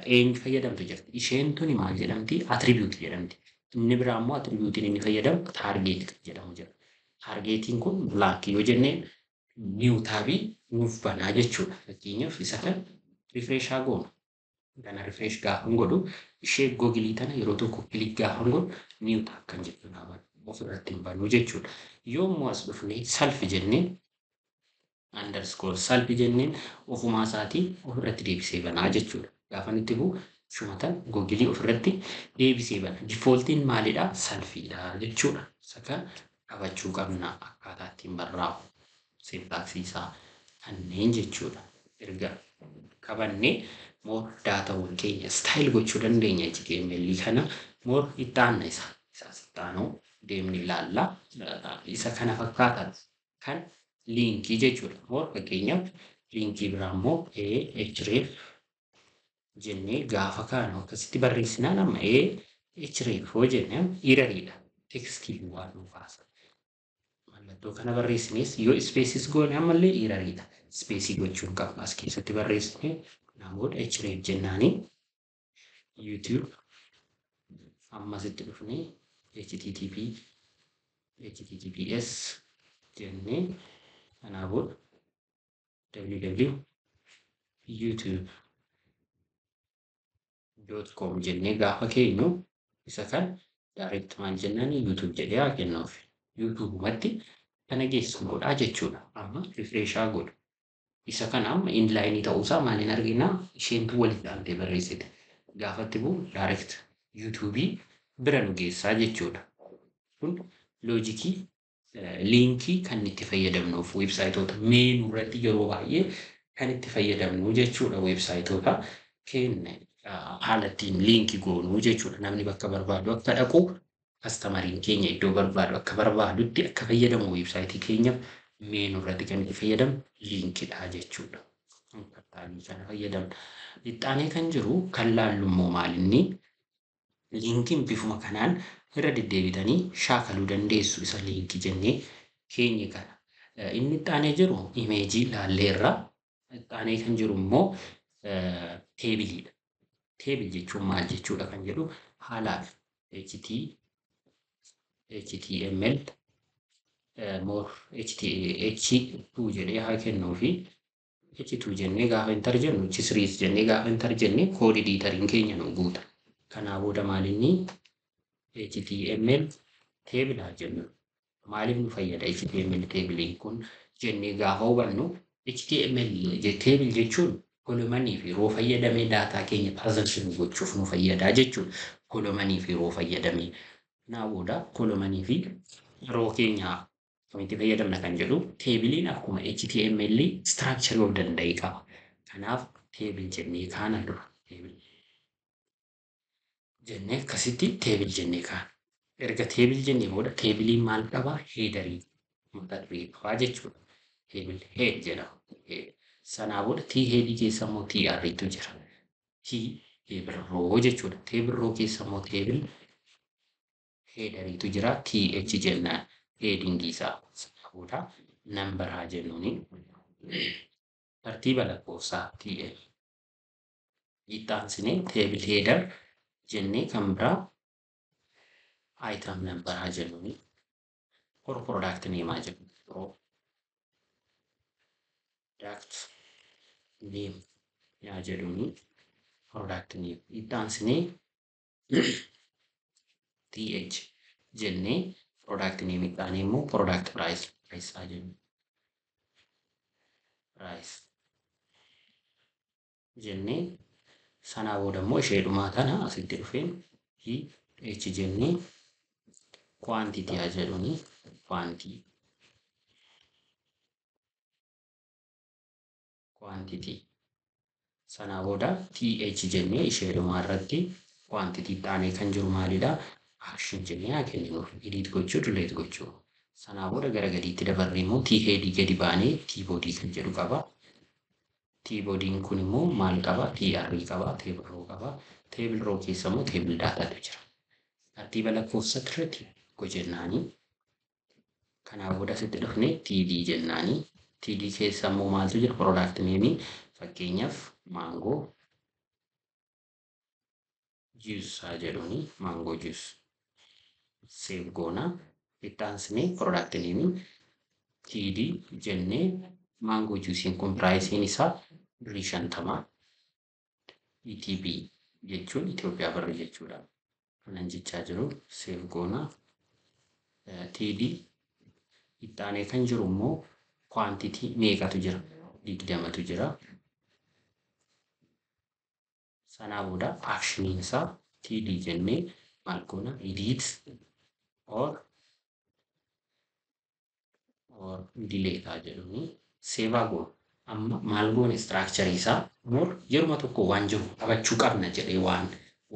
Eenyu fayyadamtu jirti? Isheen tuni maal jedhamti? Attribute jedhamti. Inni biraa immoo attributeiin inni fayyadamu target kan jedhamu jira. Targetiin kun blank yoo jenneen new taabii nuuf banaa jechuudha. Fakkeenyaaf isa kan refresh haa goonu. Kana refresh gaafa godhu ishee Googleii tana yeroo tokko click gaafa godhu new tab kan jedhu naa banu. Ofirratti hin banuu jechuudha. Yommuu as dhufnee self jennee, underscore self jenneen, ofumaa isaatii ofirratti deebisee banaa jechuudha. Gaafa itti bu'u shumatan Googleii ofirratti deebisee bana. Defaultiin maalidhaa? Selfiidha jechuudha. Isa kan qabachuu qabna, akkaataa ittiin barraa'u syntaxii isaa kanneen jechuudha. Erga qabannee more daatawwan keenya style gochuu dandeenya. HTML kana more itti aanna, isa isaas itti aanuu deemni ilaalla. Isa kana fakkaatan kan linkii jechuudha. More fakkeenyaaf linkii biraa immoo a href jennee gaafa kaanu akkasitti barreessinaan, amma a href hoo jennee erroriidha. Textii waan nu kaasa. Mallattoo kana barreessines yoo spaceis goone ammallee erroriidha. Spaceii gochuun qabna as keessatti barreessine. Namoota href jennaanii YouTube, ammasitti dhufnee HTTP HTTPS jennee, kanaa booda www youtube.com jennee gaafa keenyu, isa kan direct maal jennaan? YouTube jedhee haa kennuuf. YouTubeumatti kana geessu godhaa jechuudha. Amma refreshaa godhu. Isa kana amma inlineii ta'uusaa maaliin arginaa? Isheentu walitti aantee barreessite. Gaafatti bu'u direct YouTubeii bira nu geessaa jechuudha. Kun logicii linkii kan itti fayyadamnuuf weebsaayitoota menu irratti yeroo baay'ee kan itti fayyadamnu jechuudha. Weebsaayitoota keenya haala ittiin linkii goonuu jechuudha. Namni bakka barbaadu akka dhaqu, customeriin keenya iddoo barbaadu akka barbaadutti akka fayyadamu, weebsaayitii keenya menu irratti kan itti fayyadamnu linkiidha jechuudha. Tagii kana fayyadamna. Ittaanee kan jiru kan laallu immoo maalinni? Linkiin bifuma kanaan irra deddeebitanii shaakaluu dandeessu isa linkii jennee keenya kana. Inni ittaanee jiru imageii laalleerra. Ittaanee kan jiru immoo tableiidha. Table jechuun maal jechuudha kan jedhu haalaaf HT HTML more HT H2 jedhee haa kennuu fi H2 jennee gaafa enter jennu, H3 jennee gaafa enter jennee, code editoriin keenya nu guuta. Kanaa booda maalinni? HTML table haa jennu. Maaliif nu fayyada HTML tableiin kun jennee gaafa hubannu, HTML table jechuun columnii fi row fayyadamee daataa keenya presentation gochuuf nu fayyada jechuudha. Columnii fi row fayyadamee. Kanaa booda columnii fi row keenya akkamitti fayyadamna kan jedhu, tableiin akkuma HTML structure of danda'e qaba. Kanaaf table jennee kaana dura. Table jennee akkasitti table jennee kaana. Erga table jennee booda tableiin maal qabaa? Headerii. Mata duree qabaa jechuudha. Table head jedhama. Sanaa booda T headii keessa immoo TR tu jira. T table row jechuudha. Table row keessa immoo table headeriitu jira. TH jennaan headingii isaa. Sanaa booda number haa jennuuni. Tartiiba lakkoofsaa TL. Itti aansinee table header jennee kan biraa item number haa jennuuni. Or product name haa jennu. Product name yaa jedhuuni. Product name. Itti aansinee TH jennee product name itti aanee immoo product price price haa jennu. Price jennee sanaa booda immoo ishee dhumaa tana asitti dhufeen TH jennee quantity haa jedhuuni. Quantity. Sanaa booda TH jennee ishee dhumaa irratti quantity itti aanee kan jiru maalidha? Action jennee haa kenninuuf. Edit gochuu, delete gochuu. Sanaa booda gara gadiitti dabarree immoo T headii gadi baanee T body kan jedhu qaba. T bodyin kun immoo maal qaba? TR qaba, table row qaba. Table row keessa immoo table datatu jira. Tartiiba lakkoofsa irratti tokko jennaanii. Kanaa booda asitti dhufnee TD jennaanii. TD keessa immoo maaltu jira? Product name fakkeenyaaf mango juice haa jedhuuni. Mango juice. Save goona. Itti aansinee product name TD jennee mango juiceiin kun priceiin isaa birrii 50 ETB jechuun Itoophiyaa birrii jechuudha. Kanan jechaa jiru save goona. TD itti aanee kan jiru immoo quantity meeqatu jira? 20tu jira. Sanaa booda actioniin isaa TD jennee maal goona? Edit or delete haa jedhuuni. Save goona. Amma maal goone structure isaa more yeruma tokko waan jiru qabachuu qabna jedhee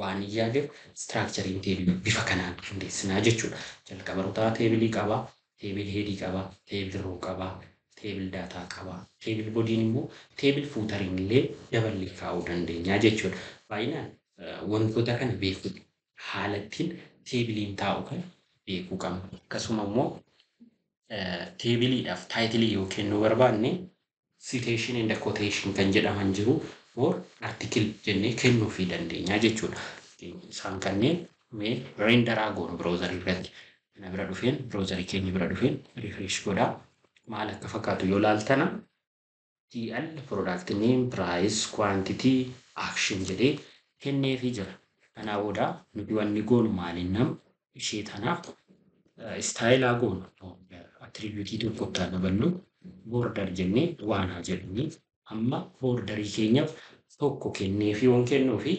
waan yaadeef structurein tableii bifa kanaan qindeessinaa jechuudha. Jalqaba rutaa tableii qabaa, table headii qabaa, table row qabaa, table data qabaa. Table bodyin immoo table footeriin illee daballee kaa'uu dandeenya jechuudha. Baay'inaan wantoota kana beekuu haala ittiin tableiin taa'u kan beekuu qabna. Akkasuma immoo tableiidhaaf titleii yoo kennuu barbaanne citation and quotation kan jedhaman jiru or article jennee kennuufii dandeenya jechuudha. Isaan kanneen mee renderaa goonu browserii irratti. Kana bira dhufeen browserii keenya bira dhufeen refresh godhaa. Maal akka fakkaatu yoo laaltana TL product name, price, quantity, action jedhee kenneefii jira. Kanaa booda nuti wanni goonu maaliin nam ishee tanaaf styleaa goonu attributeii tokko itti daballu border jennee waan haa jedhuni. Amma borderii keenyaaf tokko kenneefii waan kennuufi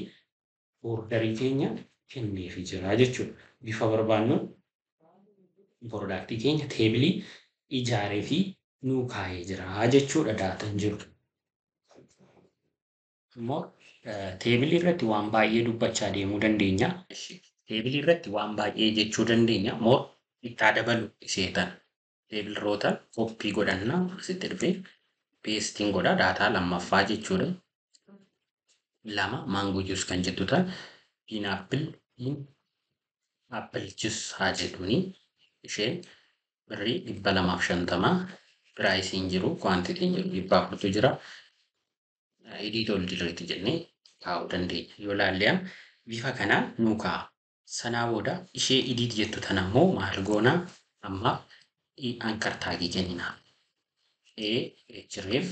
borderii keenya kenneefii jira jechuudha. Bifa barbaannuun productii keenya tableii ijaaree fi nuu kaa'ee jira jechuudha datan jiru. Immoo tableii irratti waan baay'ee dubbachaa deemuu dandeenya. Tableii irratti waan baay'ee jechuu dandeenya. Moo itti dabalu ishee tana. Table rowta copy godhannaa asitti dhufee pasteiin godha data lammaffaa jechuudha. 2 mango juice kan jettu tan pineapple apple juice haa jedhuuni. Isheen birrii 250 priceiin jiru quantityin jiru 400tu jira. Edit or delete jennee kaa'uu dandeenya. Yoo ilaalle bifa kanaan nuu kaa'a. Sanaa booda ishee edit jettu tana immoo maal goonaa ammaaf anchor tagii kenninaa. A href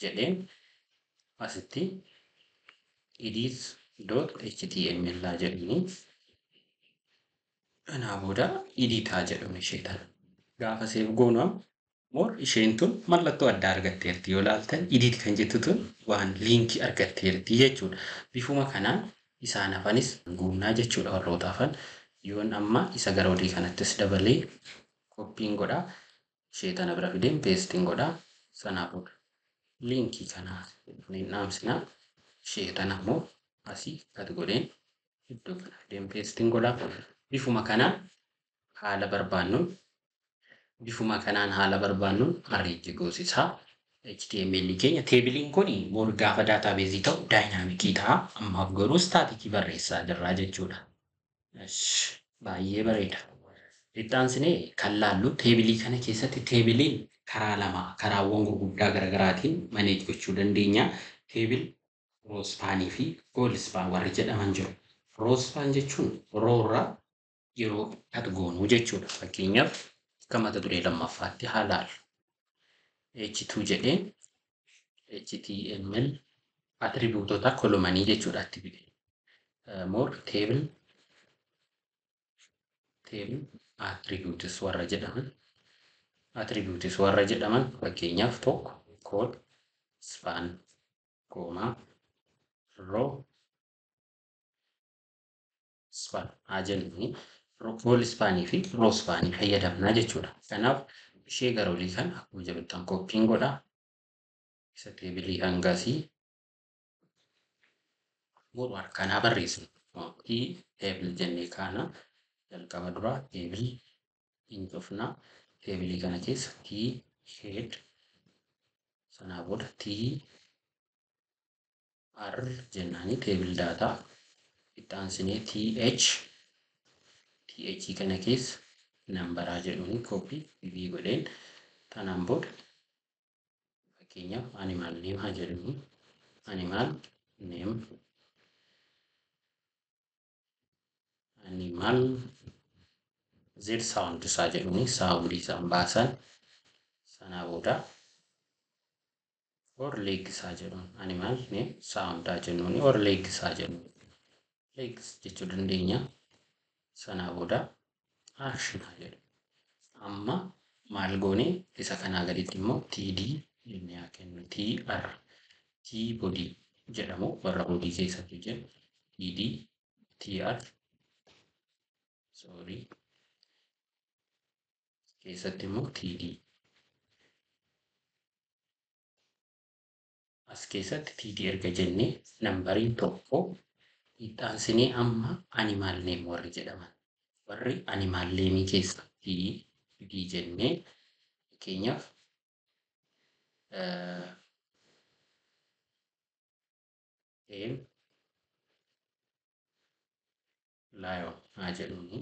jedheen asitti edit dot html haa jedhuni. Kanaa booda edit haa jedhuun ishee tana. Gaafa save goonu more isheen tun mallattoo addaa argatteerti. Yoo ilaaltan edit kan jettu tun waan linkii argatteerti jechuudha. Bifuma kanaan isaan hafanis guunnaa jechuudha warroota hafan. Yoon amma isa gara olii kanattis dabalee copyiin godhaa. Ishee tana bira fideen pasteiin godhaa. Sanaa booda linkii kanaa hin dhaamsinaa. Ishee tana immoo asii gad godheen iddoo kana fideen pasteiin godhaa. Bifuma kanaan haala barbaannuun Bifuma kanaan haala barbaannuun arrange goosisaa. HTML keenya tableiin kun more gaafa databaseii ta'u dynamicii ta'a. Ammaaf garuu staticii barreessaa jirraa jechuudha. Baay'ee bareeda. Itti aansinee kan laallu tableii kana keessatti tableiin karaa lama karaawwan gurguddaa garaagaraatiin manage gochuu dandeenya. Table rowspanii fi colspan warri jedhaman jiru. Rowspan jechuun rowrraa yeroo cut goonuu jechuudha. Fakkeenyaaf akka mata duree lammaffaatti haa laallu. H2 jedheen HTML attributeota columnii jechuudha itti more table attributes warra jedhaman fakkeenyaaf tokko colspan comma rowspan haa jennuuni colspanii fi rowspanii fayyadamnaa jechuudha. Kanaaf ishee gara olii kana akkuma jiruttan copyiin godhaa. Isa tableii hangasii boru harkanaa barreessinu. T table jennee kaana jalqaba duraa table hin cufnaa. Tableii kana keessa T head sanaa booda T R jennaanii table data itti aansinee TH TH kana keessa numberaa jedhuun copy V godheen tanaan booda fakkeenyaaf animal name haa jedhuun animal name animal Z sound isaa jedhuun soundii isaan baasan sanaa booda or leg isaa jedhuun animal name sound haa jennuun or leg isaa jedhuun legs jechuu dandeenya. Sanaa booda action haa jedhu. Amma maal goone isa kanaa gaditti immoo TD jennee haa kennu TR T body jedhamu warra body keessatti hojjetu TD TR sorry keessatti immoo TD as keessatti TD erga jennee numberiin tokko itti aansinee amma animal name warri jedhaman warri animal name keessa TD jennee fakkeenyaaf M lion haa jedhuuni.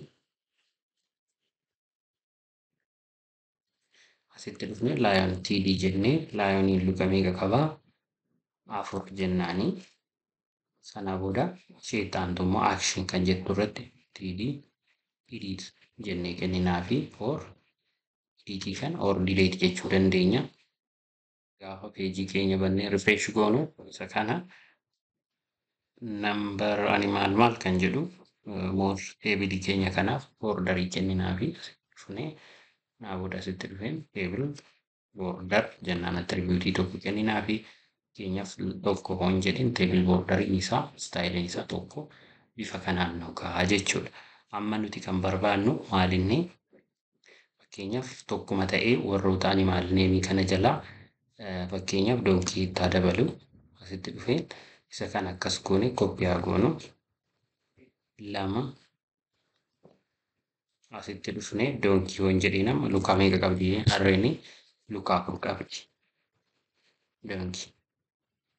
Asitti dhufnee lion TD jennee lioniin luka meeqa qabaa? 4 jennaanii. Sana booda ishee itti aantu immoo action kan jettu irratti TD edit jennee kenninaa fi or edit kan or delete jechuu dandeenya. Gaafa peejii keenya bannee refresh goonu isa kana number animal maal kan jedhu more table keenya kanaaf borderii kenninaa fi dhufnee naa booda asitti dhufeen table border jennaan attributeii tokko kenninaa fi fakkeenyaaf tokko hoon jedhin table borderiin isaa styleiin isaa tokko bifa kanaan nu gahaa jechuudha. Amma nuti kan barbaannu maalinni fakkeenyaaf tokkuma ta'ee warroota animal nameii kana jalaa fakkeenyaaf donkey itti haa dabalu asitti dhufeen isa kan akkas goone copy haa goonu 2 asitti dhufnee donkey hoon jedheen amma lukaa meeqa qabdi harreen lukaa 4 qabdi donkey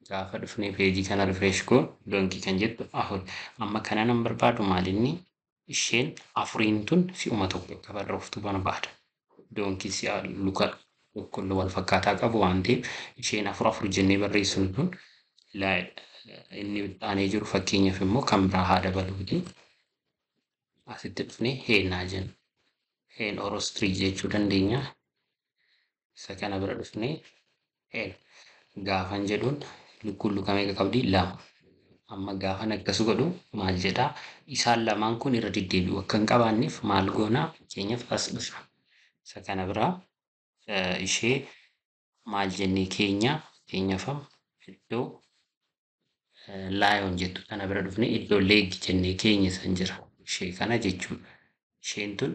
gaafa dhufnee peejii kana refresh goonu donkey kan jettu 4 amma kana nan barbaadu maalinni isheen 4 tun si'uma tokko akka barreefftu barbaada. Donkey si'a luka tokko wal fakkaataa qabu waan ta'eef isheen 4 4 jennee barreessinu tun inni aanee jiru fakkeenyaaf immoo kan biraa haa dabaluuti. Asitti dhufnee hennaa jenna. Hen or ostrich jechuu dandeenya. Isa kana bira dhufnee hen gaafan jedhuun lukkuun luka meeqa qabdi? 2. Amma gaafan akkas godhu maal jedhaa? Isaan lamaan kun irra deddeebi'u akka hin qabaanneef maal goonaa? Fakkeenyaaf as dhufna. Isa kana biraa ishee maal jennee keenya fakkeenyaaf iddoo lion jettu kana bira dhufnee iddoo leg jennee keenya san jira. Ishee kana jechuudha. Isheen tun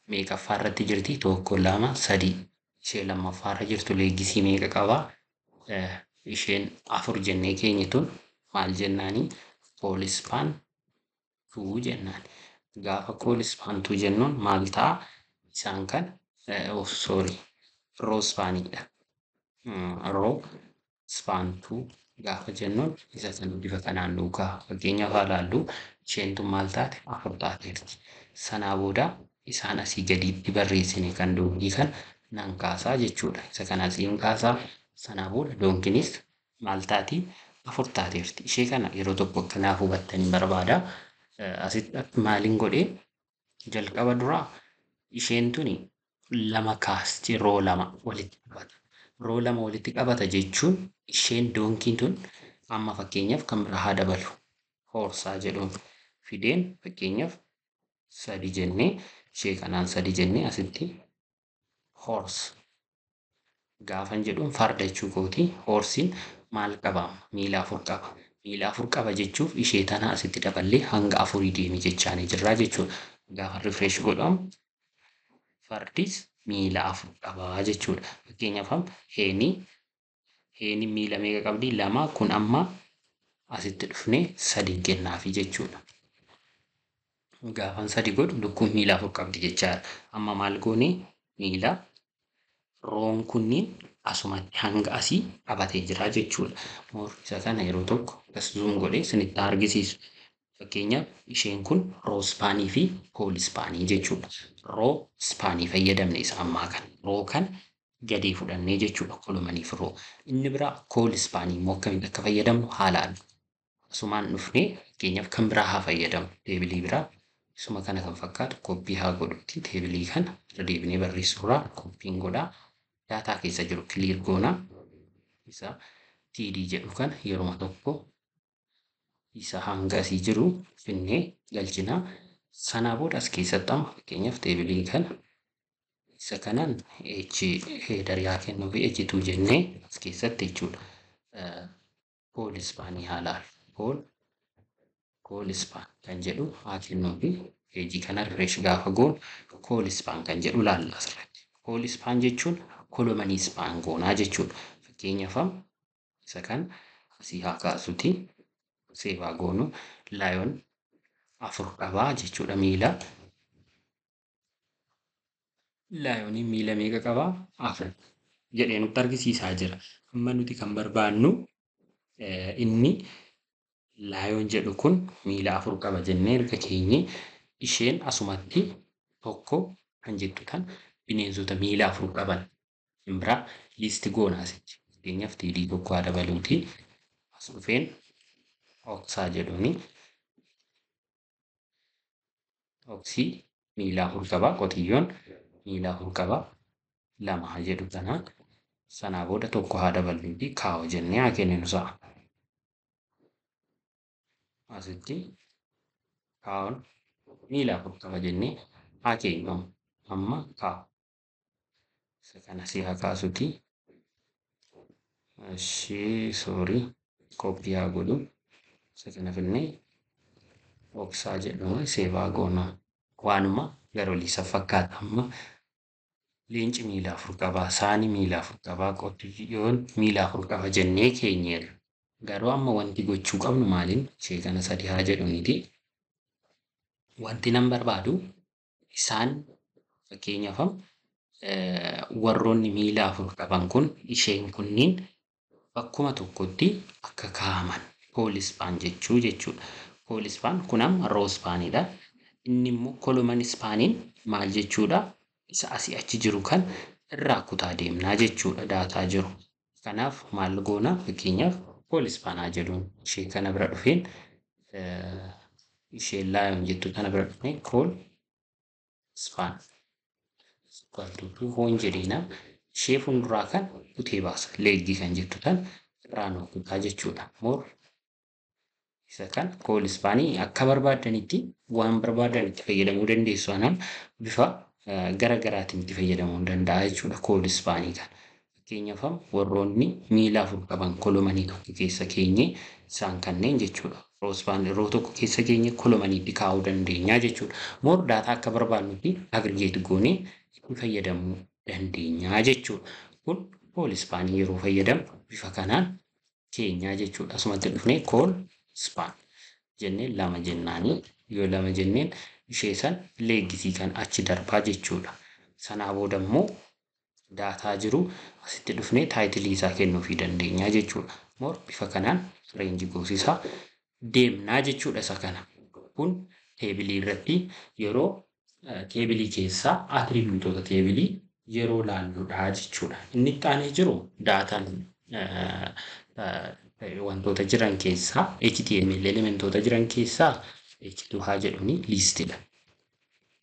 meeqaffaa irratti jirti? 1 2 3. Ishee lammaffaa irra jirtu legsii meeqa qabaa? Isheen 4 jennee keenya tun maal jennaani? Colspan 2 jennaan. Gaafa colspan 2 jennuun maal ta'a? Isaan kan Oh, sorry, row spaniidha. Row span 2 gaafa jennuun isa sana bifa kanaan nuu ka'a. Fakkeenyaaf haa ilaallu, isheen tun maal taate? 4 taateerti. Sanaa booda isaan asii gaditti barreessine kan donkey kan nan kaasaa jechuudha. Isa kana asiin kaasaa, sanaa booda donkeyinis maal taati? 4 taateerti. Ishee kana yeroo tokko akkanaaf hubattanii barbaada. Asitti maaliin godhee jalqaba duraa isheen tuni 2 kaasti, row 2 walitti qabata. Row 2 walitti qabata jechuun isheen donkeyin tun amma fakkeenyaaf kan biraa haa dabalu. Horse jedhuun fideen fakkeenyaaf 3 jennee ishee kanaan 3 jennee asitti horse gaafan jedhuun farda jechuu kooti. Horseiin maal qaba? Miila 4 qaba. Miila 4 qaba jechuuf ishee tana asitti daballee hanga 4 deemi jechaanii jirraa jechuudha. Gaafa refresh godhamu fardis miila 4 qaba jechuudha. Fakkeenyaaf heeni miila meeqa qabdi? 2. Kun amma asitti dhufnee 3 kennaafi jechuudha. Gaafan 3 godhu lukkuun miila 4 qabdi jechaadha. Amma maal goone miila roon kunniin asumatti hanga asii qabatee jira jechuudha. Moor isa kana yeroo tokko akkas zoom godhee isinitti argisiisu. Fakkeenyaaf isheen kun row spanii fi col spanii jechuudha. Row spanii fayyadamne isa ammaa kana. Row kana gadee fudhannee jechuudha columniif row. Inni biraa col spanii immoo akkamitti akka fayyadamnu haalaan asumaan dhufnee fakkeenyaaf kan biraa haa fayyadamnu. Tableii biraa isuma kana kan fakkaatu copy haa godhutti tableii kana irra deebinee barreessuurraa copyin godhaa. Data keessa jiru clear goonaa. Isa TD jedhu kana yeruma tokko isa hanga asii jiru finnee galchinaa. Sanaa booda as keessatti amma fakkeenyaaf tableii kana isa kanaan H headerii haa kennuu fi H2 jennee as keessatti jechuudha. Col spanii haa laallu. Col span kan jedhu haa kennuu fi peejii kana refresh gaafa goonu col span kan jedhu laalla asirratti. Col span jechuun columnii span goonaa jechuudha. Fakkeenyaaf isa kan asii haa kaasuti save goonu lion 4 qabaa jechuudha miila. Lioniin miila meeqa qabaa? 4 jedhee nutti argisiisaa jira. Amma nuti kan barbaannu inni lion jedhu kun miila 4 qaba jennee erga keenye isheen asumatti 1 kan jettu tan bineensota miila 4 qaban biraa list goona asitti. Fakkeenyaaf TD 1 haa dabaluuti. As dhufeen ox jedhuuni. Oxii miila 4 qaba. Qotiyyoon miila 4 qaba. 2 haa jedhu kanaan. Sanaa booda 1 haa dabaluuti cow jennee haa kenninu sa'a. Asitti cown miila 4 qaba jennee haa keenyu amma cow. Isa kana si haa kaasuti. Ishee sorry copy haa godhu. Isa kana finnee ox jedhamu save goona. Waanuma gara olii isa fakkaata amma leenci miila 4 qaba, saani miila 4 qaba, qotiyyoon miila 4 qaba jennee keenyeerra. Garuu amma wanti gochuu qabnu maaliin ishee kana 3 haa jedhuniiti. Wanti nan barbaadu isaan fakkeenyaaf warroonni miila 4 qaban kun isheen kunniin bakkuma tokkotti akka kaa'aman col span jechuu jechuudha. Col span kun amma row spanidha. Inni immoo column spaniin maal jechuudha? Isa asii achi jiru kan irraa kutaa deemnaa jechuudha data jiru. Kanaaf maal goona fakkeenyaaf col spanaa jedhuun ishee kana bira dhufeen ishee lion jettu kana bira dhufnee col span hoon jedhiina ishee fuulduraa kan kutee baasa legii kan jettu tan irraa nu kutaa jechuudha. More isa kan col spanii akka barbaadanitti waan barbaadanitti fayyadamuu dandeessu. Anaan bifa gara garaatiin itti fayyadamuu danda'a jechuudha col spanii kana. Fakkeenyaaf warroonni miila 4 qaban columnii tokko keessa keenye isaan kanneen jechuudha. Row span row tokko keessa keenye columniitti kaa'uu dandeenya jechuudha. More data akka barbaadnutti aggregate goonee itti fayyadamuu dandeenya jechuudha. Kun col spanii yeroo fayyadamu bifa kanaan keenyaa jechuudha. Asumatti dhufnee col span jennee 2 jennaanii yoo 2 jenneen ishee san legsii kan achi darbaa jechuudha. Sanaa booda immoo daataa jiru asitti dhufnee titleii isaa kennuufii dandeenya jechuudha. More bifa kanaan range goosisaa deemnaa jechuudha isa kana. Kun tableii irratti yeroo tableii keessaa attributeoota tableii yeroo laalludha jechuudha. Inni itti aanee jiru daataan wantoota jiran keessaa HTML elementoota jiran keessaa H2 haa jedhuni listidha.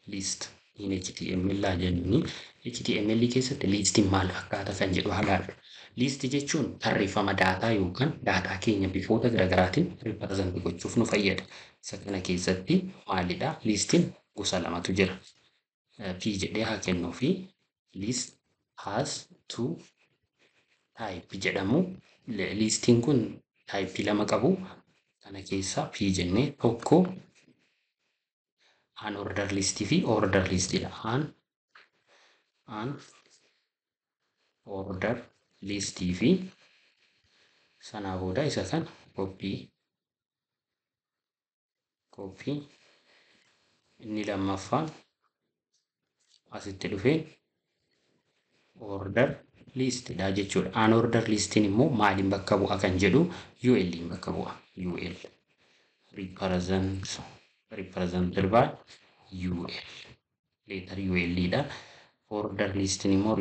List in HTML haa jennuuni. HTML keessatti listiin maal fakkaata kan jedhu haa laallu. List jechuun tarreeffama daataa yookaan daataa keenya bifoota garaagaraatiin represent gochuuf nu fayyada. Isa kana keessatti maalidha? Listiin gosa lamatu jira. P jedhee haa kennuu fi list has two type jedhamu. Listiin kun typeii lama qabu. Kana keessaa P jennee tokko unordered listii fi ordered listidha. Unordered listii fi sanaa booda isa kana copy copy inni lammaffaan asitti dhufee ordered listidha jechuudha. Unordered listiin immoo maaliin bakka bu'a kan jedhu UL bakka bu'a. UL represented by UL letter UL dha. Ordered listiin immoo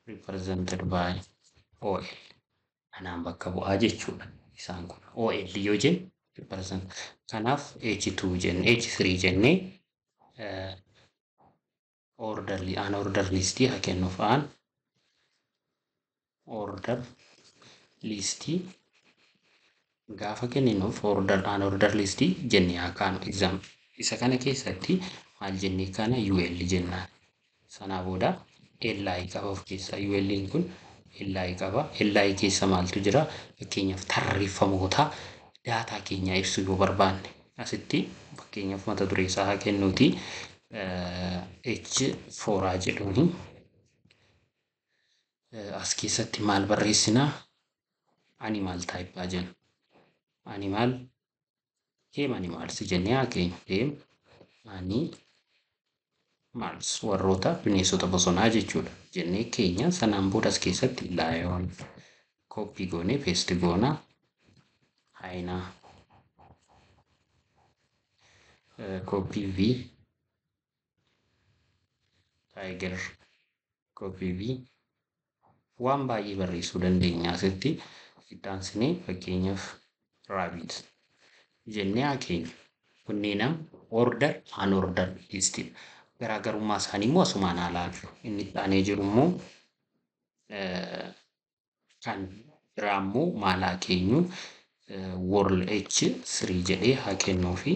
represented by OL kanaan bakka bu'aa jechuudha. Isaan kun OL yoo jennu represent kanaaf H2 jenne H3 jennee orderly unordered listii haa kennuuf unordered listii gaafa kenninuuf order unordered listii jennee haa kaanu example isa kana keessatti maal jennee kana UL jennaan. Sanaa booda LI qaba of keessaa. UL'n kun LI qaba. LI keessa maaltu jira? Fakkeenyaaf tarreeffamoota daataa keenyaa ibsuu yoo barbaanne asitti fakkeenyaaf mata duree isaa haa kennuuti H4 jedhuuni. As keessatti maal barreessinaa? Animal type haa jennu. Animal tame animals jennee haa keenyu. Tame animals warroota bineensota bosonaa jechuudha. Jennee keenya sanaan booda as keessatti lion copy goonee paste goonaa. Hyena copy V, tiger copy V, waan baay'ee barreessuu dandeenya. Asitti itti aansinee fakkeenyaaf rabbit jennee haa keenyu. Kunneen order unordered listidha. Garaagarummaa isaanii immoo asumaan haa ilaallu. Inni itti aanee jiru immoo kan biraa immoo maal haa keenyu? World H3 jedhee haa kennuu fi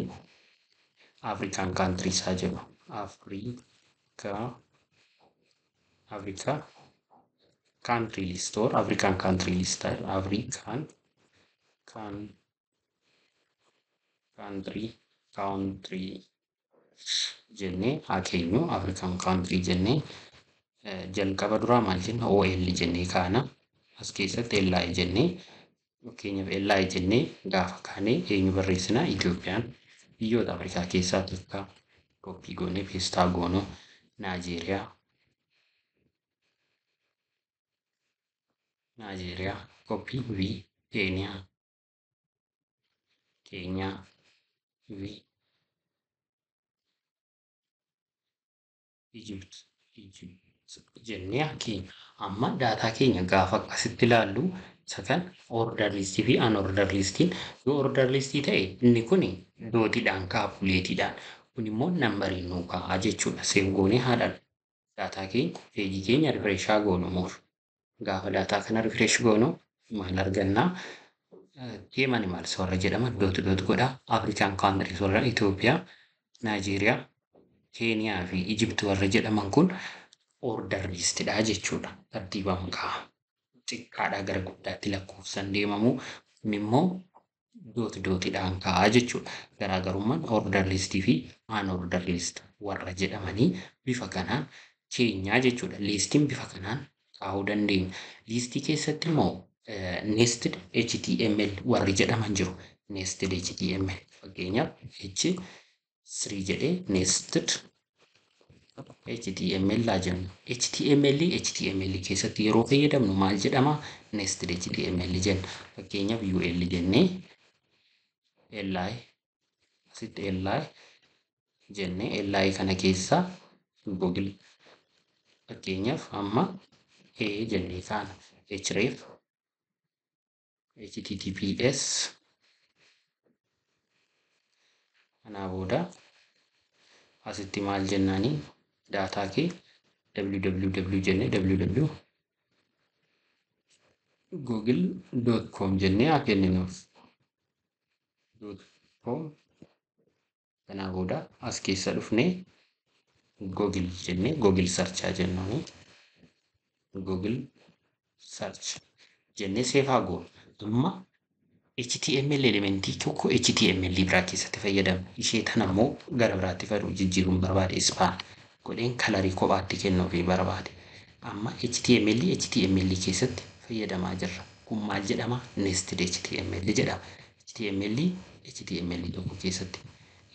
African countries haa jedhu. Africa country list or African country list, African country jennee haa keenyu. African country jennee jalqaba duraa maal jenna? OL jennee kaana. As keessatti LI jennee, fakkeenyaaf LI jennee gaafa kaanee eenyu barreessina? Itoophiyaan biyyoota Afrikaa keessaa tokko, copy goonee paste goonuu, Naajeeriyaa, Naajeeriyaa copy V, Keeniyaa, Keenyaa V, Egypt, Egypt jennee keenya. Amma daataa keenya gaafa akkasitti ilaallu isa kan ordered listii fi unordered listiin yoo ordered listii ta'e inni kun dotiidhaan ka'a, bulletiidhaan, kun immoo numberiin nuu ka'a jechuudha. Save goonee haadhaan daataa keenya pageii keenya refresh goonu more gaafa daataa kana refresh goonu maal argannaa? Tame animals warra jedhaman dot dot godhaa. African countries warra Itoophiyaa, Naajeeriyaa, Keeniyaa fi Ijipti warra jedhaman kun ordered listidha jechuudha. Tartiibaan ka'a. Xiqqaadhaa gara guddaatti lakkoofsan deemamu. Kun immoo dot dotiidhaan ka'a jechuudha. Garaagarummaan ordered listii fi unordered list warra jedhamanii bifa kanaan keenyaa jechuudha. Listiin bifa kanaan kaa'uu dandeenya. Listii keessatti immoo nested HTML warri jedhaman jiru. Nested HTML fakkeenyaaf 3 jedhee nested HTML haa jennu. HTML HTML keessatti yeroo fayyadamnu maal jedhama? Nested HTML jenna. Fakkeenyaaf UL jennee LI asitti LI jennee LI kana keessa Google fakkeenyaaf amma A jennee kaana href https kanaa booda asitti maal jennaanii daataa kee www jennee www google.com jennee haa kenninuuf. .com kanaa booda as keessa dhufnee Google jennee Google search haa jennuuni. Google search jennee save haa goonu. Amma HTML elementii tokko HTML biraa keessatti fayyadamna. Ishee tana immoo gara biraatti fedhu jijjiiruun barbaade span godheen kalarii kophaatti kennuufii barbaade. Amma HTML HTML keessatti fayyadamaa jirra. Kun maal jedhama? Nested HTML jedhama. HTML HTML tokko keessatti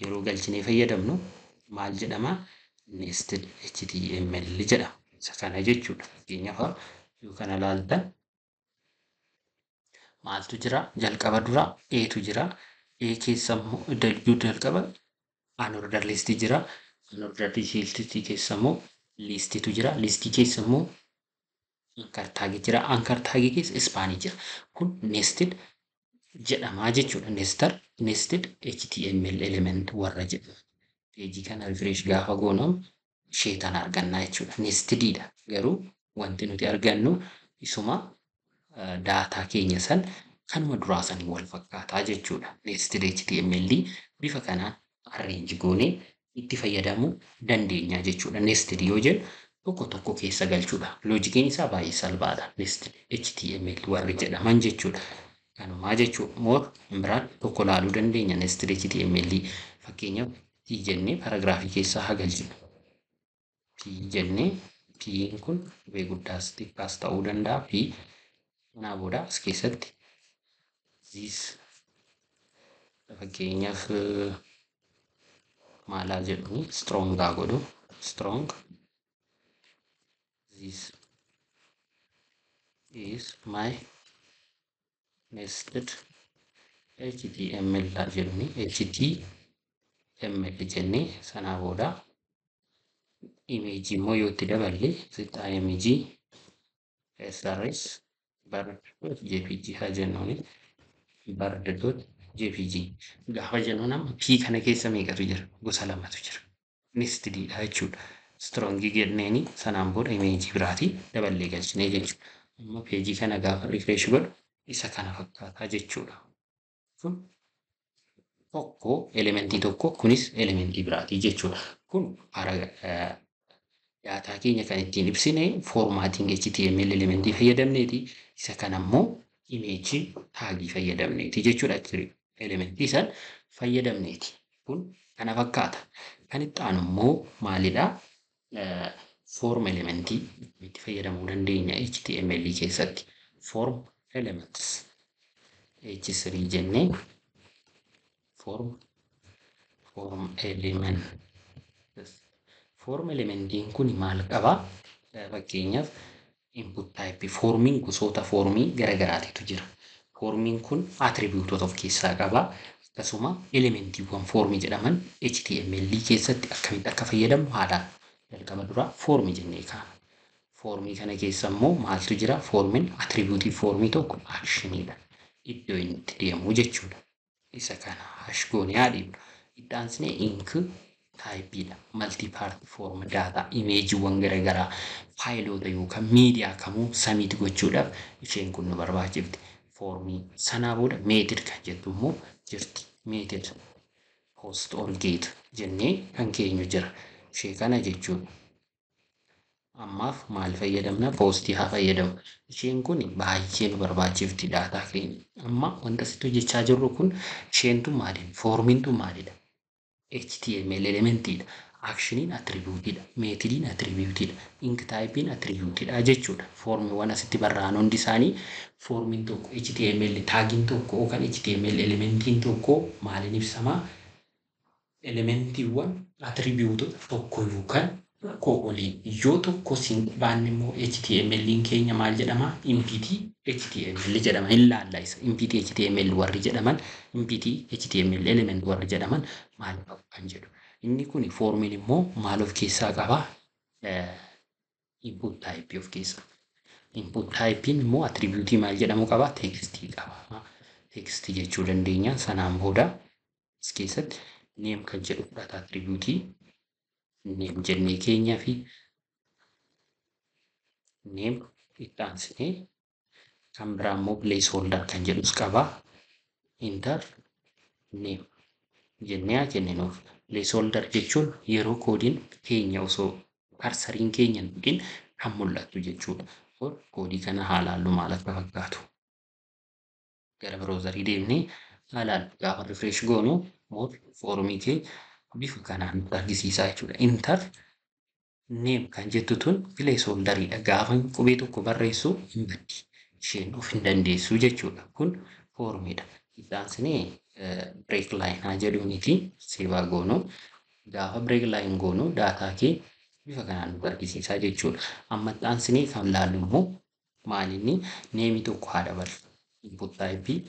yeroo galchinee fayyadamnu maal jedhama? Nested HTML jedhama. Isa kana jechuudha. Fakkeenyaaf yoo kana ilaaltan maaltu jira? Jalqaba dura Etu jira. E keessa immoo jalqaba unordered list jira. Unordered list keessa immoo listitu jira. Listii keessa immoo anchor tag jira. Anchor tag keessa span jira. Kun nested jedhamaa jechuudha. Nested HTML element warra jedhamu. Peejii kana refresh gaafa goonamu ishee tana argannaa jechuudha. Nestedidha. Garuu wanti nuti argannu isuma daataa keenya san kanuma duraa sanii wal fakkaataa jechuudha. Nested HTML bifa kanaan arrange goonee itti fayyadamuu dandeenya jechuudha. Nested yoo jennu tokko tokko keessa galchuudha. Loojikiin isaa baay'ee salphaadha. Nested HTML warri jedhaman jechuudha. Kanumaa jechuudha. More biraan tokko laaluu dandeenya. Nested HTML fakkeenyaaf P jennee paraagiraafii keessaa haa galchinu. P jennee P'n kun qubee guddaas xiqqaas ta'uu danda'a. P kanaa booda as keessatti this fakkeenyaaf maalaa jedhuni strong haa godhu. Strong this is my nested HTML haa jedhuni HTML jennee sanaa booda image immoo yoo itti daballe asitti img srs bird.jpg haa jennuuni bird.jpg gaafa jennuun amma p kana keessa meeqatu jira? Gosa lamatu jira. Nestedidha jechuudha. Strongii jenneeni sanaan booda imeejii biraatii daballee galchinee jechuudha. Amma peejii kana gaafa refresh godhu isa kana fakkaataa jechuudha. Kun tokko elementii tokko kunis elementii biraatii jechuudha. Kun daataa keenya kan ittiin ibsine formatting HTML elementii fayyadamneeti. Isa kana immoo imeejii taagii fayyadamneeti jechuudha. Elementii san fayyadamneeti. Kun kana fakkaata. Kan itti aanu immoo maalidhaa? Form elementii itti fayyadamuu dandeenya HTML keessatti. Form elements H3 jennee form element. Form elementiin kun maal qabaa? Fakkeenyaaf input type formiin gosoota foormii garagaraatitu jira. Foormiin kun attribuutota of keessaa qaba. Akkasuma elementiiwwan foormii jedhaman HTML keessatti akkamitti akka fayyadamnu haalaan jalqaba dura foormii jennee kaana. Foormii kana keessa immoo maaltu jira? Foormiin attribuutii foormii tokko actioniidha. Iddoo inni itti deemu jechuudha. Isa kana hash goonee haa dhiibnu. Itti aansinee enctypeiidha. Multi-part form data imeejiiwwan garaagaraa faayiloota yookaan miidiyaa kamuu submit gochuudhaaf isheen kun nu barbaachifti. Foormii sanaa booda method kan jettu immoo jirti. Method post or get jennee kan keenyu jira. Ishee kana jechuudha. Ammaaf maal fayyadamna? Postii haa fayyadamu. Isheen kun baay'ee nu barbaachifti daataa keenya. Amma wanta asitti hojjechaa jirru kun isheentu maalidha? Foormiintu maalidha? HTML elementiidha. Actioniin attribuutiidha. Methodiin attribuutiidha. Enctypeiin attribuutiidha jechuudha. Foormiiwwan asitti barraa'an hundi isaanii foormiin tokko HTML taagiin tokko yookaan HTML elementiin tokko maaliin ibsamaa? Elementiiwwan attribuutota tokko yookaan tokko oliin yoo tokko siin qabaanne immoo HTML keenya maal jedhama? Empty HTML jedhama. Hin laalla isa. Empty HTML warri jedhaman, empty HTML element warri jedhaman maal qabu kan jedhu. Inni kun formiin immoo maal of keessaa qaba? Input type of keessaa. Input typein immoo attribuutii maal jedhamu qaba? Textii qaba. Textii jechuu dandeenya. Sanaan booda as keessatti name kan jedhu fudhata, attribuutii name jennee keenyaa fi name itti aansinee kan biraa immoo placeholder kan jedhus qaba. Enter name jennee haa kenninuuf. Placeholder jechuun yeroo koodiin keenya osoo cursoriin keenya hin tuqin kan mul'atu jechuudha. Koodii kana haa laallu maal akka fakkaatu. Gara browserii deemnee haa laallu. Gaafa refresh goonu formii keenya bifa kanaan nutti argisiisaa jechuudha. Enter name kan jettu tun placeholderiidha. Gaafa qubee tokko barreessu hin baddi. Isheen of hin dandeessu jechuudha. Kun formiidha. Itti aansinee break line haa jedhuuniti save goonu. Gaafa break line goonu daataa kee bifa kanaan nutti argisiisaa jechuudha. Amma itti aansinee kan laallu immoo maalinni nameii tokko haa daballu. Input type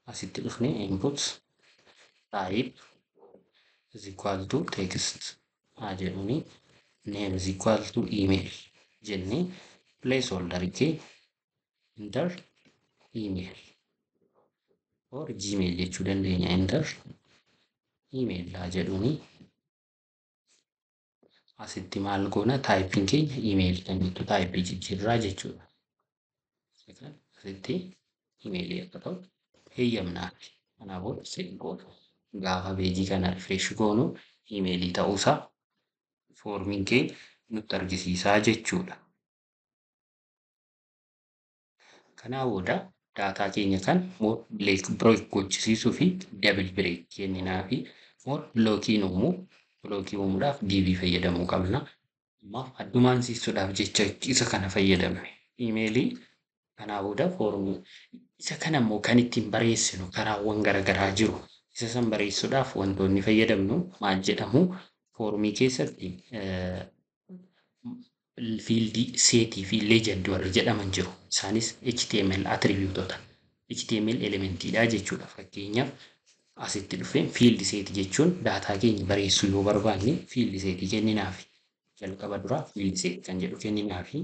asitti dhufnee input type is equal to text haa jedhuuni, name is equal to email jennee placeholder kee enter email or Gmail jechuu dandeenya, enter email haa jedhuuni. Asitti maal goona? Typeiin keenya email kan jettu typeii jijjiirraa jechuudha. Asitti emailii akka ta'u heeyyamnaafi. Kanaa booda save goona. Gaafa pageii kana refresh goonu emailii ta'uusaa formiin keenya nutti argisiisaa jechuudha. Kanaa booda daataa keenya kan more break gochisiisuu fi double break kenninaa fi more blockiin uumuu, blockii uumuudhaaf div fayyadamuu qabna. Ammaaf addumaan siisuudhaaf jecha isa kana fayyadamne. Emailii kanaa booda formii isa kana immoo kan ittiin bareessinu karaawwan garaagaraa jiru. Isa san bareessuudhaaf wantoonni fayyadamnu maal jedhamu? Formii keessatti fieldii setii fi legendii warri jedhaman jiru. Isaanis HTML attribuutota. HTML elementiidha jechuudha. Fakkeenyaaf asitti dhufee field setii jechuun daataa keenya bareessuu yoo barbaanne field setii kenninaafi. Jalqaba duraa field setii kan jedhu kenninaafi.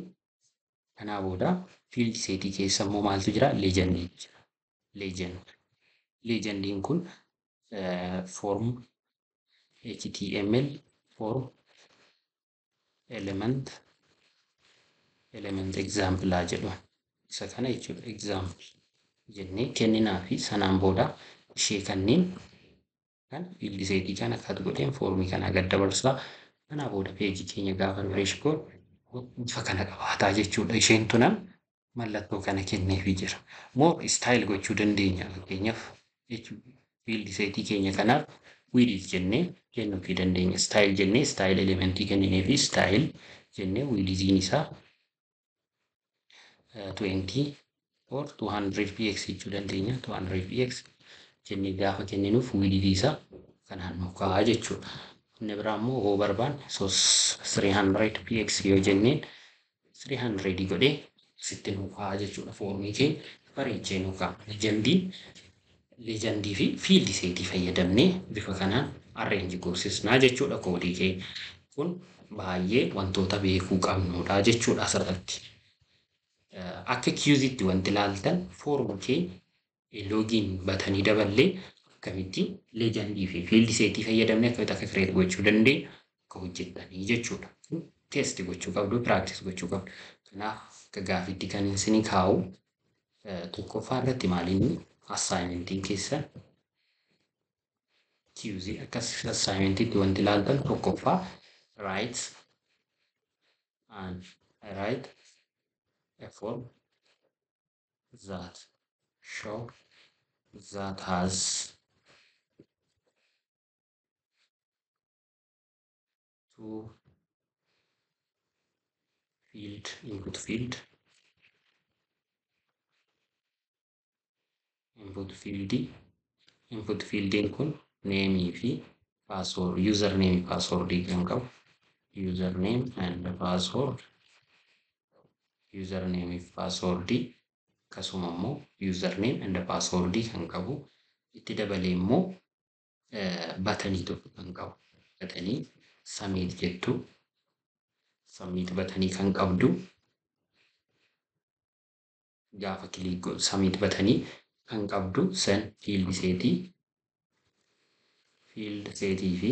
Kanaa booda field setii keessa immoo maaltu jira? Legendii jira. Legend. Legendiin kun form HTML form element example haa jedhu. Isa kana jechuudha, example jennee kenninaa fi sanaan booda ishee kanneen kan field setii kana akkas godheen formii kana gad dabarsaa. Kanaa booda pageii keenya gaafa refresh goonu bifa kana qabaataa jechuudha. Isheen tunan mallattoo kana kenneefii jira. More style gochuu dandeenya. Fakkeenyaaf field setii keenya kanaaf width jennee kennuufii dandeenya. Style jennee style elementii kenninee fi style jennee widthiin isaa 20 or 200 px jechuu dandeenya. 200 px jennee gaafa kenninuuf widthii isaa kanaan nu ka'a jechuudha. Inni biraa immoo hoo barbaanne 300 px yoo jenneen 300 godhee sitti nu ka'a jechuudha. Formii keenya bareechee nu ka'a. Legendiin legendii fi field setii fayyadamnee bifa kanaan arrange goosisnaa jechuudha koodii keenya. Kun baay'ee wantoota beekuu qabnudha jechuudha asirratti. Akka quizitti wanti ilaaltan form keenya login buttonii daballee akkamitti legendii fi field setii fayyadamnee akkamitti akka create gochuu dandeenya akka hojjettanii jechuudha. Test gochuu qabdu, practice gochuu qabdu. Kanaaf akka gaafiitti kan isin kaa'u tokkoffaa irratti maalinni assignmentiin keessan quizii akkas assignmentiitti wanti ilaaltan tokkoffaa write a form that show that has two field input field input field input fieldiin kun Nameii fi password, user name password kan qabu, user name and password, user name fi password, akkasuma immoo user name and password kan qabu, itti dabalee immoo buttonii tokko kan qabu, buttonii submit jettu, submit buttonii kan qabdu, gaafa click godhu submit buttonii kan qabdu san field setii fi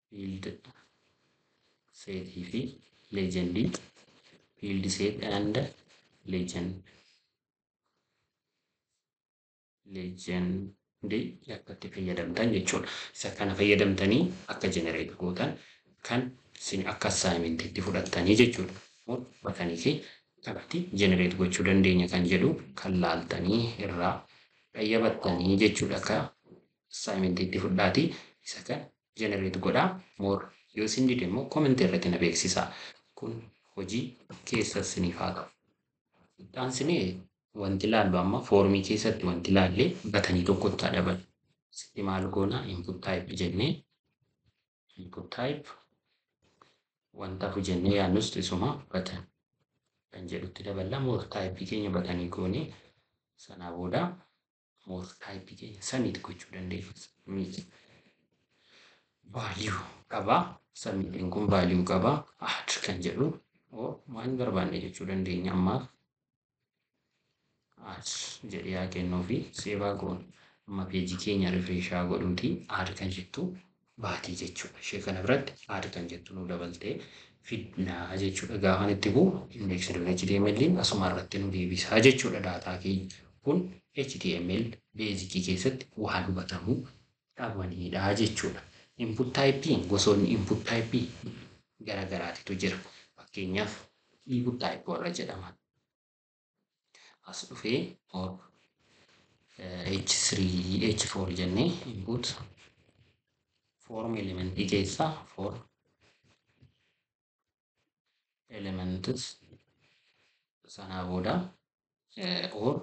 field setii fi legendii, field set and legendii akka itti fayyadamtan jechuudha. Isa kana fayyadamtanii akka generate gootan kan isin akka assignmentiitti fudhattanii jechuudha. Buttonii fi akkamitti generate gochuu dandeenya kan jedhu kan laaltanii irraa qayyabattanii jechuudha. Akka assignmentiitti fudhaatii isa kan generate godhaa. More yoo isin dide immoo commentii irratti na beeksisaa. Kun hojii keessa isiniif haa ta'u. Itti wanti ilaallu amma formii keessatti wanti ilaallee buttonii tokkotti haa dabalu. Sitti maal goona? Input type jennee, input type wanta hafu jennee yaadnus isuma button kan jedhutti daballa. More type keenya buttonii goonee, sanaa booda more type keenya submit gochuu dandeenya. Submit value qaba. Submitiin kun value qaba. Add kan jedhu waan barbaanne jechuu dandeenya, ammaaf add jedhee haa kennuu fi save goonu. Amma pageii keenya refresh godhuuti add kan jettu baatii jechuudha. Ishee kana biratti add kan jettu nu dabaltee fidnaa jechuudha. Gaafan itti bu'u index.html asuma irratti nu deebisaa jechuudha data keenya. Kun HTML basicii keessatti waan hubatamuu qabanidha jechuudha. Input type, gosoonni input type garagaraatitu jira. Fakkeenyaaf input type warra jedhaman. As dhufee or H3 H4 jennee input form elementii keessaa form elements, sanaa booda or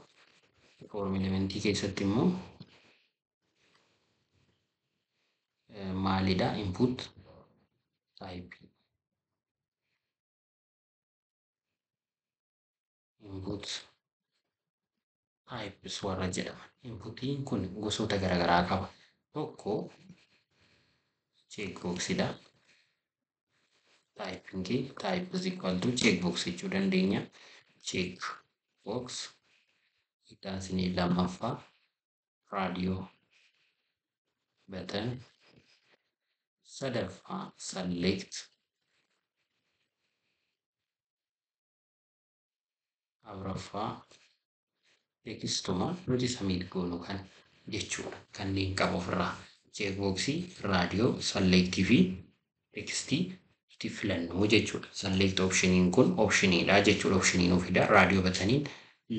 form elementii keessatti immoo maalidha? Input type, input types warra jedhaman. Inputiin kun gosoota garaagaraa qaba. Tokko checkboxidha. Typing type is equal to checkbox jechuu dandeenya. Checkbox. Itti aansinee lammaffaa radio button, sadaffaa select, afuraffaa textuma nuti submit goonu kan jechuudha. Kanneen qabu ofirraa checkboxii, radio, selectii fi textii itti filannoo jechuudha. Select optioniin kun optioniidha jechuudha. Optionii nuu fida. Radio buttoniin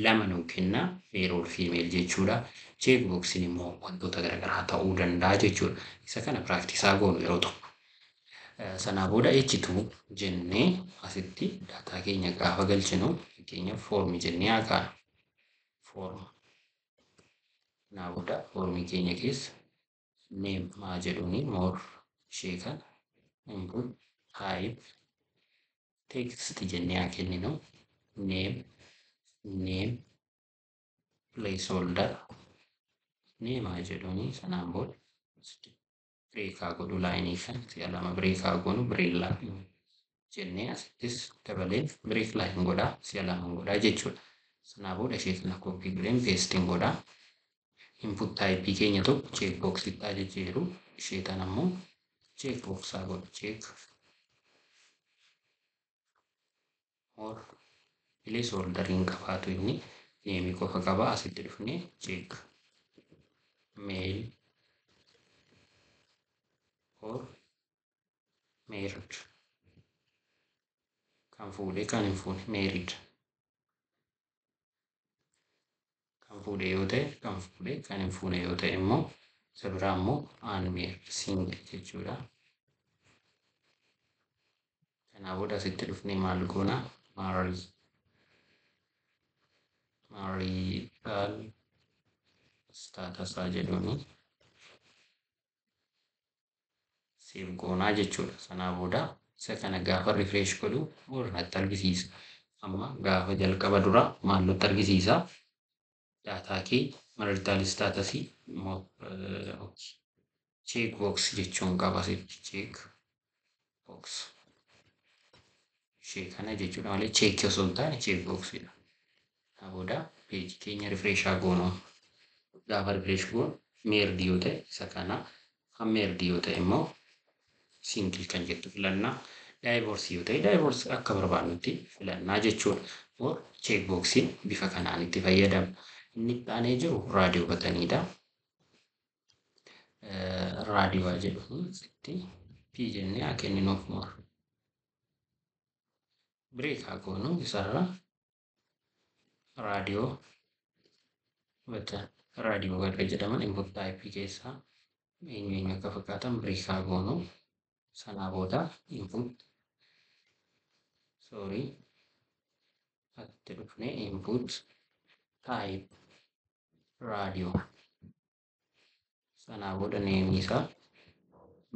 lama nuu kenna, male or female jechuudha. Checkboxiin immoo wantoota garaagaraa ta'uu danda'a jechuudha. Isa kana practice goonu yeroo tokko. Sanaa booda H2 jennee asitti data keenya gaafa galchinu, fakkeenyaaf formii jennee haa kaanu. Form. Sanaa booda formii keenya keessa name maa jedhuuni, more ishee kana input type text jennee haa kenninu. Name, name placeholder name haa jedhuuni. Sanaan booda break godhu, lineii kan si'a lama break goonu, break line jennee asittis dabaleen break line godhaa, si'a lama godhaa jechuudha. Sanaa booda ishee kana copy godheen pasting godhaa. Input type keenya tokko checkboxitti haa jijjiiru, ishee tana immoo checkbox haa godhu, check or placeholderiin qabaatu, inni nameii qofa qaba. Asitti dhufnee check male or married, kan fuudhe kan hin fuune, married kan fuudhe yoo ta'e kan fuudhe, kan hin fuune yoo ta'e immoo isa biraa immoo unmarried, single jechuudha. Kanaa booda asitti dhufnee maal goona? Marital Status haa jedhuuni. Save goonaa jechuudha. Sanaa booda isa kana gaafa refresh godhu natti argisiisa. Amma gaafa jalqaba dura maal nutti argisiisa? Daataa kee marital status check box jechuun qaba asitti, check box. Ishee kana jechuudha malee check osoo hin taane check boxidha. Kanaa booda peejii keenya refresh haa goonu. Gaafa refresh goonu married yoo ta'e isa kana, unmarried yoo ta'e immoo single kan jettu filannaa. Divorce yoo ta'e divorce, akka barbaadnutti filannaa jechuudha. Or check boxiin bifa kanaan itti fayyadamna. Inni itti aanee jiru radio buttoniidha. Radio jedhu asitti P jennee haa kenninuuf more. Break haa goonu, isarra radio button, radio warra jedhaman input type keessaa eenyu eenyu akka fakkaatan break haa goonu. Sanaa booda input, sorry, asitti dhufnee input type radio, sanaa booda name isaa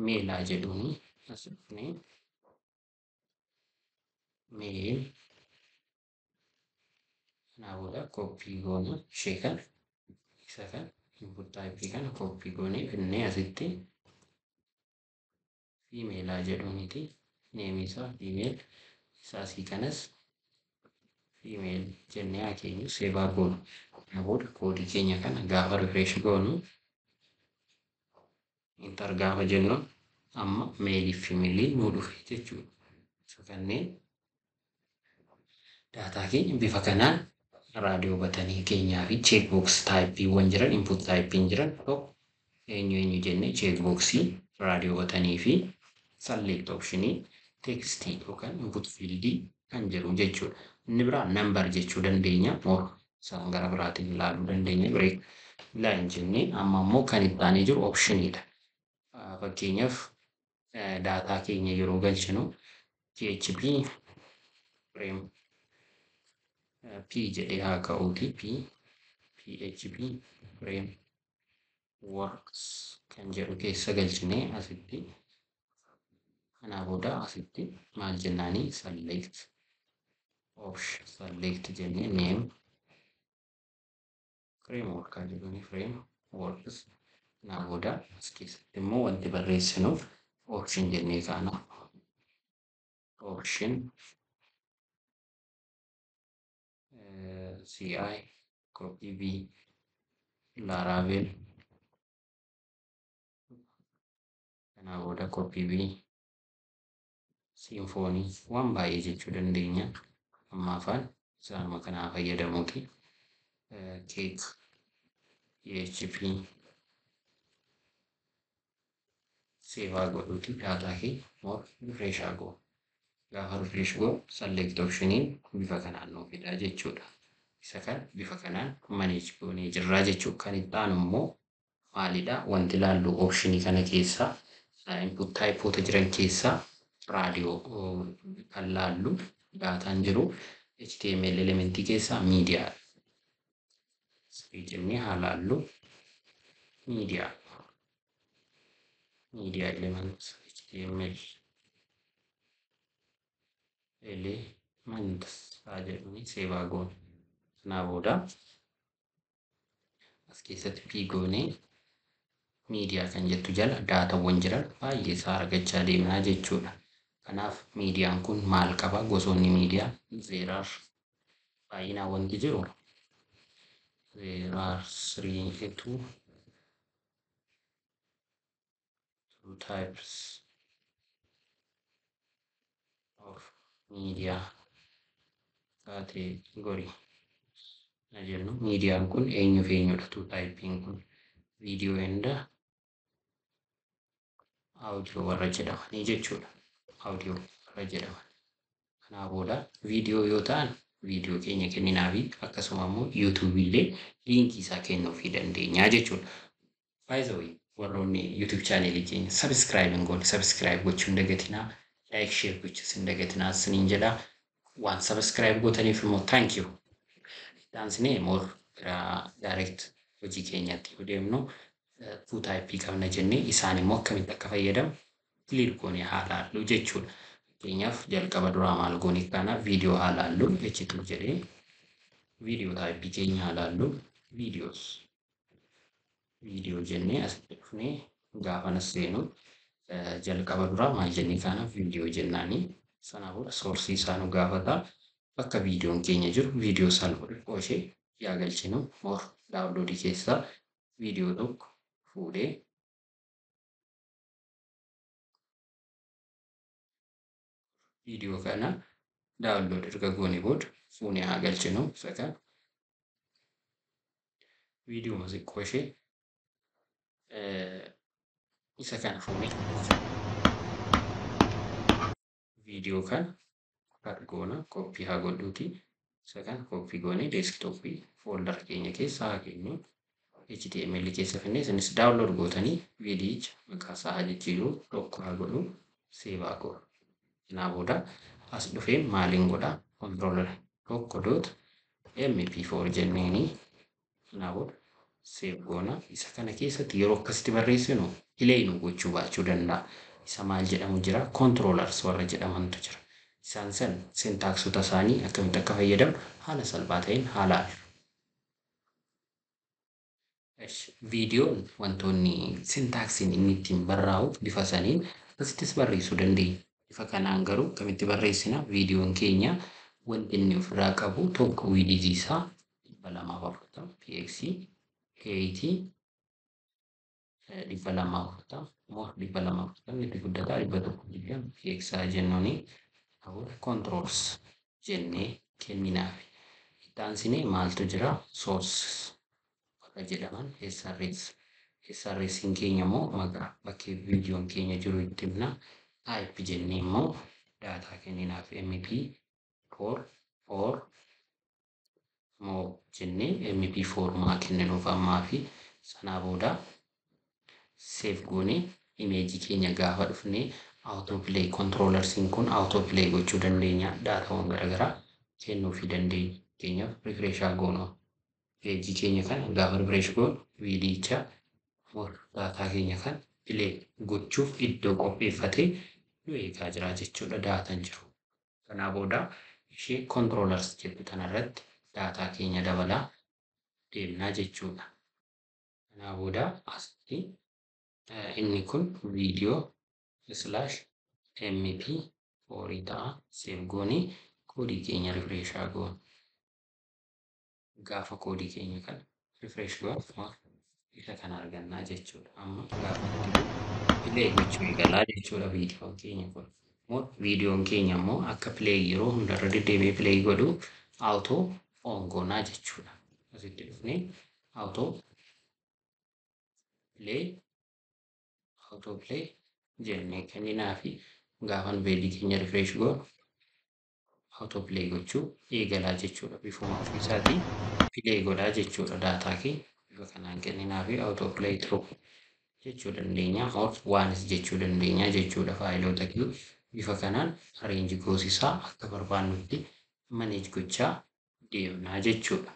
male jedhuuni, as dhufnee male, sanaa booda copy goona ishee kana, isa kan input type kana copy goonee finnee asitti female jedhuuniti, name isaa female, isaa asii kanas female jennee haa keenyu. Save haa goonu. Kana booda koodii keenya kana gaafa refresh goonu, enter gaafa jennuun, amma male fi female nuu dhufe jechuudha. Isa kanneen daataa keenya bifa kanaan radio buttonii keenyaa fi check box typeiiwwan jiran, input typeiin jiran tokko eenyu eenyu jennee, check boxii, radio buttonii fi select optionii textii yookaan input fieldii kan jedhu jechuudha. Inni biraa number jechuu dandeenya. More isaan gara biraatiin ilaaluu dandeenya. Break line jennee amma immoo kan itti aanee jiru optioniidha. Fakkeenyaaf, daataa keenya yeroo galchinu PHP frame P jedhee haa ka'uuti, P PHP frame works kan jedhu keessa galchinee asitti, kanaa booda asitti maal jennaanii, select option, select jennee name framework haa jedhuuni, frameworks. Kanaa booda as keessatti immoo wanti barreessinuuf option jennee kaana, option CI copy V Laravel, kanaa booda copy V Symfony, waan baay'ee jechuu dandeenya. Amma afaan isaanuma kanaa fayyadamuuti. Cake PHP, save godhuuti daataa kee more refresh haa goonu. Gaafa refresh goonu select optioniin bifa kanaan nuu fida jechuudha. Isa kan bifa kanaan manage goonee jirraa jechuudha. Kan itti aanu immoo maalidha? Wanti ilaallu optionii kana keessaa, input typeoota jiran keessaa radio kan laallu, daataan jiru HTML elementii keessaa miidiyaa. Sirii jennee haa laallu miidiyaa. Media element, HTML element haa jedhuni, save goonu. Kanaa booda as keessatti P goonee miidiyaa kan jettu jala daatawwan jiran baay'ee isaa argachaa deemnaa jechuudha. Kanaaf miidiyaan kun maal qaba? Gosoonni miidiyaa there are, baay'inaan wanti jiru there are three, two types of media category jennu. Miidiyaan kun eenyuuf eenyudha? Two typeiin kun video and audio warra jedhamanii jechuudha. Audio warra jedhaman. Kanaa booda viidiyoo yoo ta'an viidiyoo keenya kenninaa fi akkasuma immoo YouTubeii illee linkii isaa kennuufii dandeenya jechuudha. By the way, warroonni YouTube channelii keenya subscribe hin goone subscribe gochuu hin dagatinaa, like, share gochuus hin dagatinaa isiniin jedha. Waan subscribe gootaniif immoo thank you. Itti aansinee more direct Hojii keenyatti yoo deemnu two type qabna jennee isaan immoo akkamitti akka fayyadamu clear goonee haa laallu jechuudha. Fakkeenyaaf jalqaba duraa maal goone kana viidiyoo haa laallu H2 jedhee viidiyoo type keenya haa laallu videos viidiyoo jennee asitti dhufnee gaafa nas seenu jalqaba duraa maal jennee kana viidiyoo jennaanii sana booda soorsii isaa nu gaafata. Bakka viidiyoon keenya jiru viidiyoo sana xiqqoo ishee yaa galchinu more daawunloodii keessaa viidiyoo tokko fuudhee viidiyoo kana daawunlood erga goone booda fuunee haa galchinu isa kana viidiyoo xiqqoo ishee isa kana fuunee viidiyoo kana cut goona koppii haa godhuuti isa kana koppii goonee deeskitooppii fooldara keenya keessa haa keenyu HTML keessa finnee isinis daawunlood gootanii viidiyicha maqaa isaa haa jijjiiruu tokko haa godhu seef haa godhu. Kanaa booda as dhufee maaliin godhaa controller tokko dot mp4 jenneeni kanaa booda seef goona. Isa kana keessatti yeroo akkasitti barreessinu play nu gochuu baachuu danda'a. Isa maal jedhamu jira controllers warra jedhamantu jira. Isaan san sintaaksota isaanii akkamitti akka fayyadamnu haala salphaa ta'een haa laallu. Viidiyoon wantoonni sintaaksiin inni ittiin barraa'u bifa saniin akkasittis barreessuu dandeenya. Bifa kanaan garuu akkamitti barreessina viidiyoon keenya wanti inni ofirraa qabu tokko width isaa 240 px height 240 more 240 itti guddataa 120 px haa jennuuni controls jennee kenninaafi. Itti aansinee maaltu jira source warra jedhaman SRS. SRS'n keenya immoo maqaa bakkee viidiyoon keenya jiru itti himna. Type jennee immoo daataa kenninaaf mp4 or moo jennee mp4 maa kenninuuf ammaa fi sanaa booda save goonee imeejii keenya gaafa dhufnee autoplay controllersiin kun autoplay gochuu dandeenya daataawwan garaagaraa kennuufii dandeenya. Fakkeenyaaf refresh haa goonu. Peejii keenya kana gaafa refresh goonu viidiyicha daataa keenya kan play gochuuf iddoo qopheeffatee nu eegaa jira jechuudha daataan jiru. Kanaa booda ishee controllers jettu kanarratti daataa keenya dabalaa deemnaa jechuudha. Kanaa booda asitti inni kun viidiyoo slash mp4 ta'a. Save goonee koodii keenya refresh haa goonu. Gaafa koodii keenya kana refresh goonu isa kana argannaa jechuudha. Amma gaafa play gochuu eegalaa jechuudha viidiyoon keenya kun. Viidiyoon keenya immoo akka play yeroo hundarra deddeebi'ee play godhu auto on goonaa jechuudha. Asitti dhufnee auto play jennee kenninaa fi gaafan peejii keenya refresh goonu auto play gochuu eegalaa jechuudha. Bifuma ofiisaatiin play godhaa jechuudha daataa keenya bifa kanaan kenninaa fi auto play true jechuu dandeenya or ones jechuu dandeenya jechuudha. Faayiloota keenya bifa kanaan arrange goosisaa akka barbaannutti manage gochaa deemnaa jechuudha.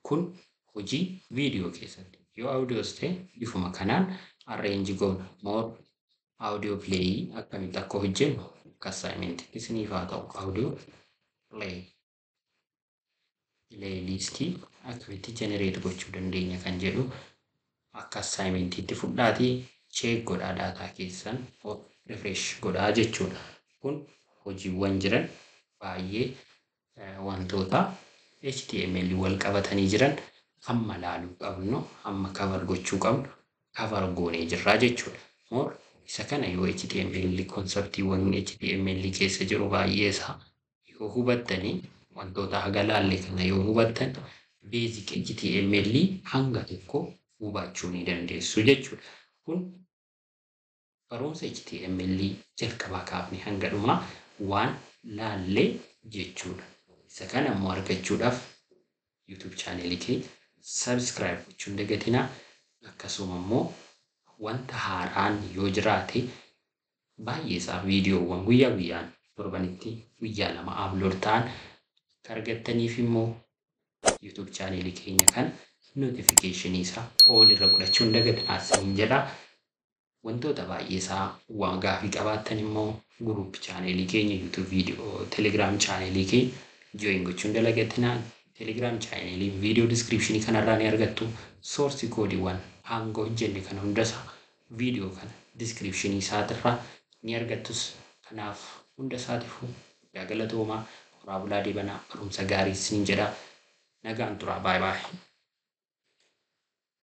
Kun hojii viidiyoo keessatti yoo audiyoos ta'e bifuma kanaan arrange goona. More audio play akkamitti akka hojjennu akka assignment isiniif haa ta'u. Audio play playlistii akkamitti generate gochuu dandeenya kan jedhu akka assignmentiitti fudhaatii check godhaa daataa keessan refresh godhaa jechuudha. Kun hojiiwwan jiran baay'ee wantoota HTML wal qabatanii jiran hamma laaluu qabnu hamma cover gochuu qabnu cover goonee jirraa jechuudha. More isa kana yoo HTML konseptiiwwan HTML keessa jiru baay'ee isaa yoo hubattanii wantoota haga laalle kana yoo hubattan basic HTML hanga tokko hubachuu ni dandeessu jechuudha. Kun barumsa HTML jalqabaa kaafne hanga dhumaa waan laallee jechuudha. Isa kana immoo argachuudhaaf YouTube chaanelii keenya subscribe gochuu hin dagatinaa. Akkasuma immoo wanta haaraan yoo jiraate baay'ee isaa viidiyoowwan guyyaa guyyaan torbanitti guyyaa 2 upload ta'an akka argattaniif immoo YouTube chaanelii keenya kana Notificationii isaa all irra godhachuu hin dagatinaa isiniin jedha. Wantoota baay'ee isaa waan gaafii qabaattan immoo group channelii keenya YouTube viidiyoo Telegram channelii keenya join gochuu hin dagatinaa. Telegram channelii viidiyoo descriptionii kanarraa ni argattu. Source codeiiwwan hanga hojjenne kana hundasaa viidiyoo kana descriptionii isaatirraa ni argattus. Kanaaf hunda isaatiifuu guddaa galatoomaa, horaa bulaa, deebanaa, barumsa gaarii isiniin jedha. Nagaan turaa, baay'ee baay'ee.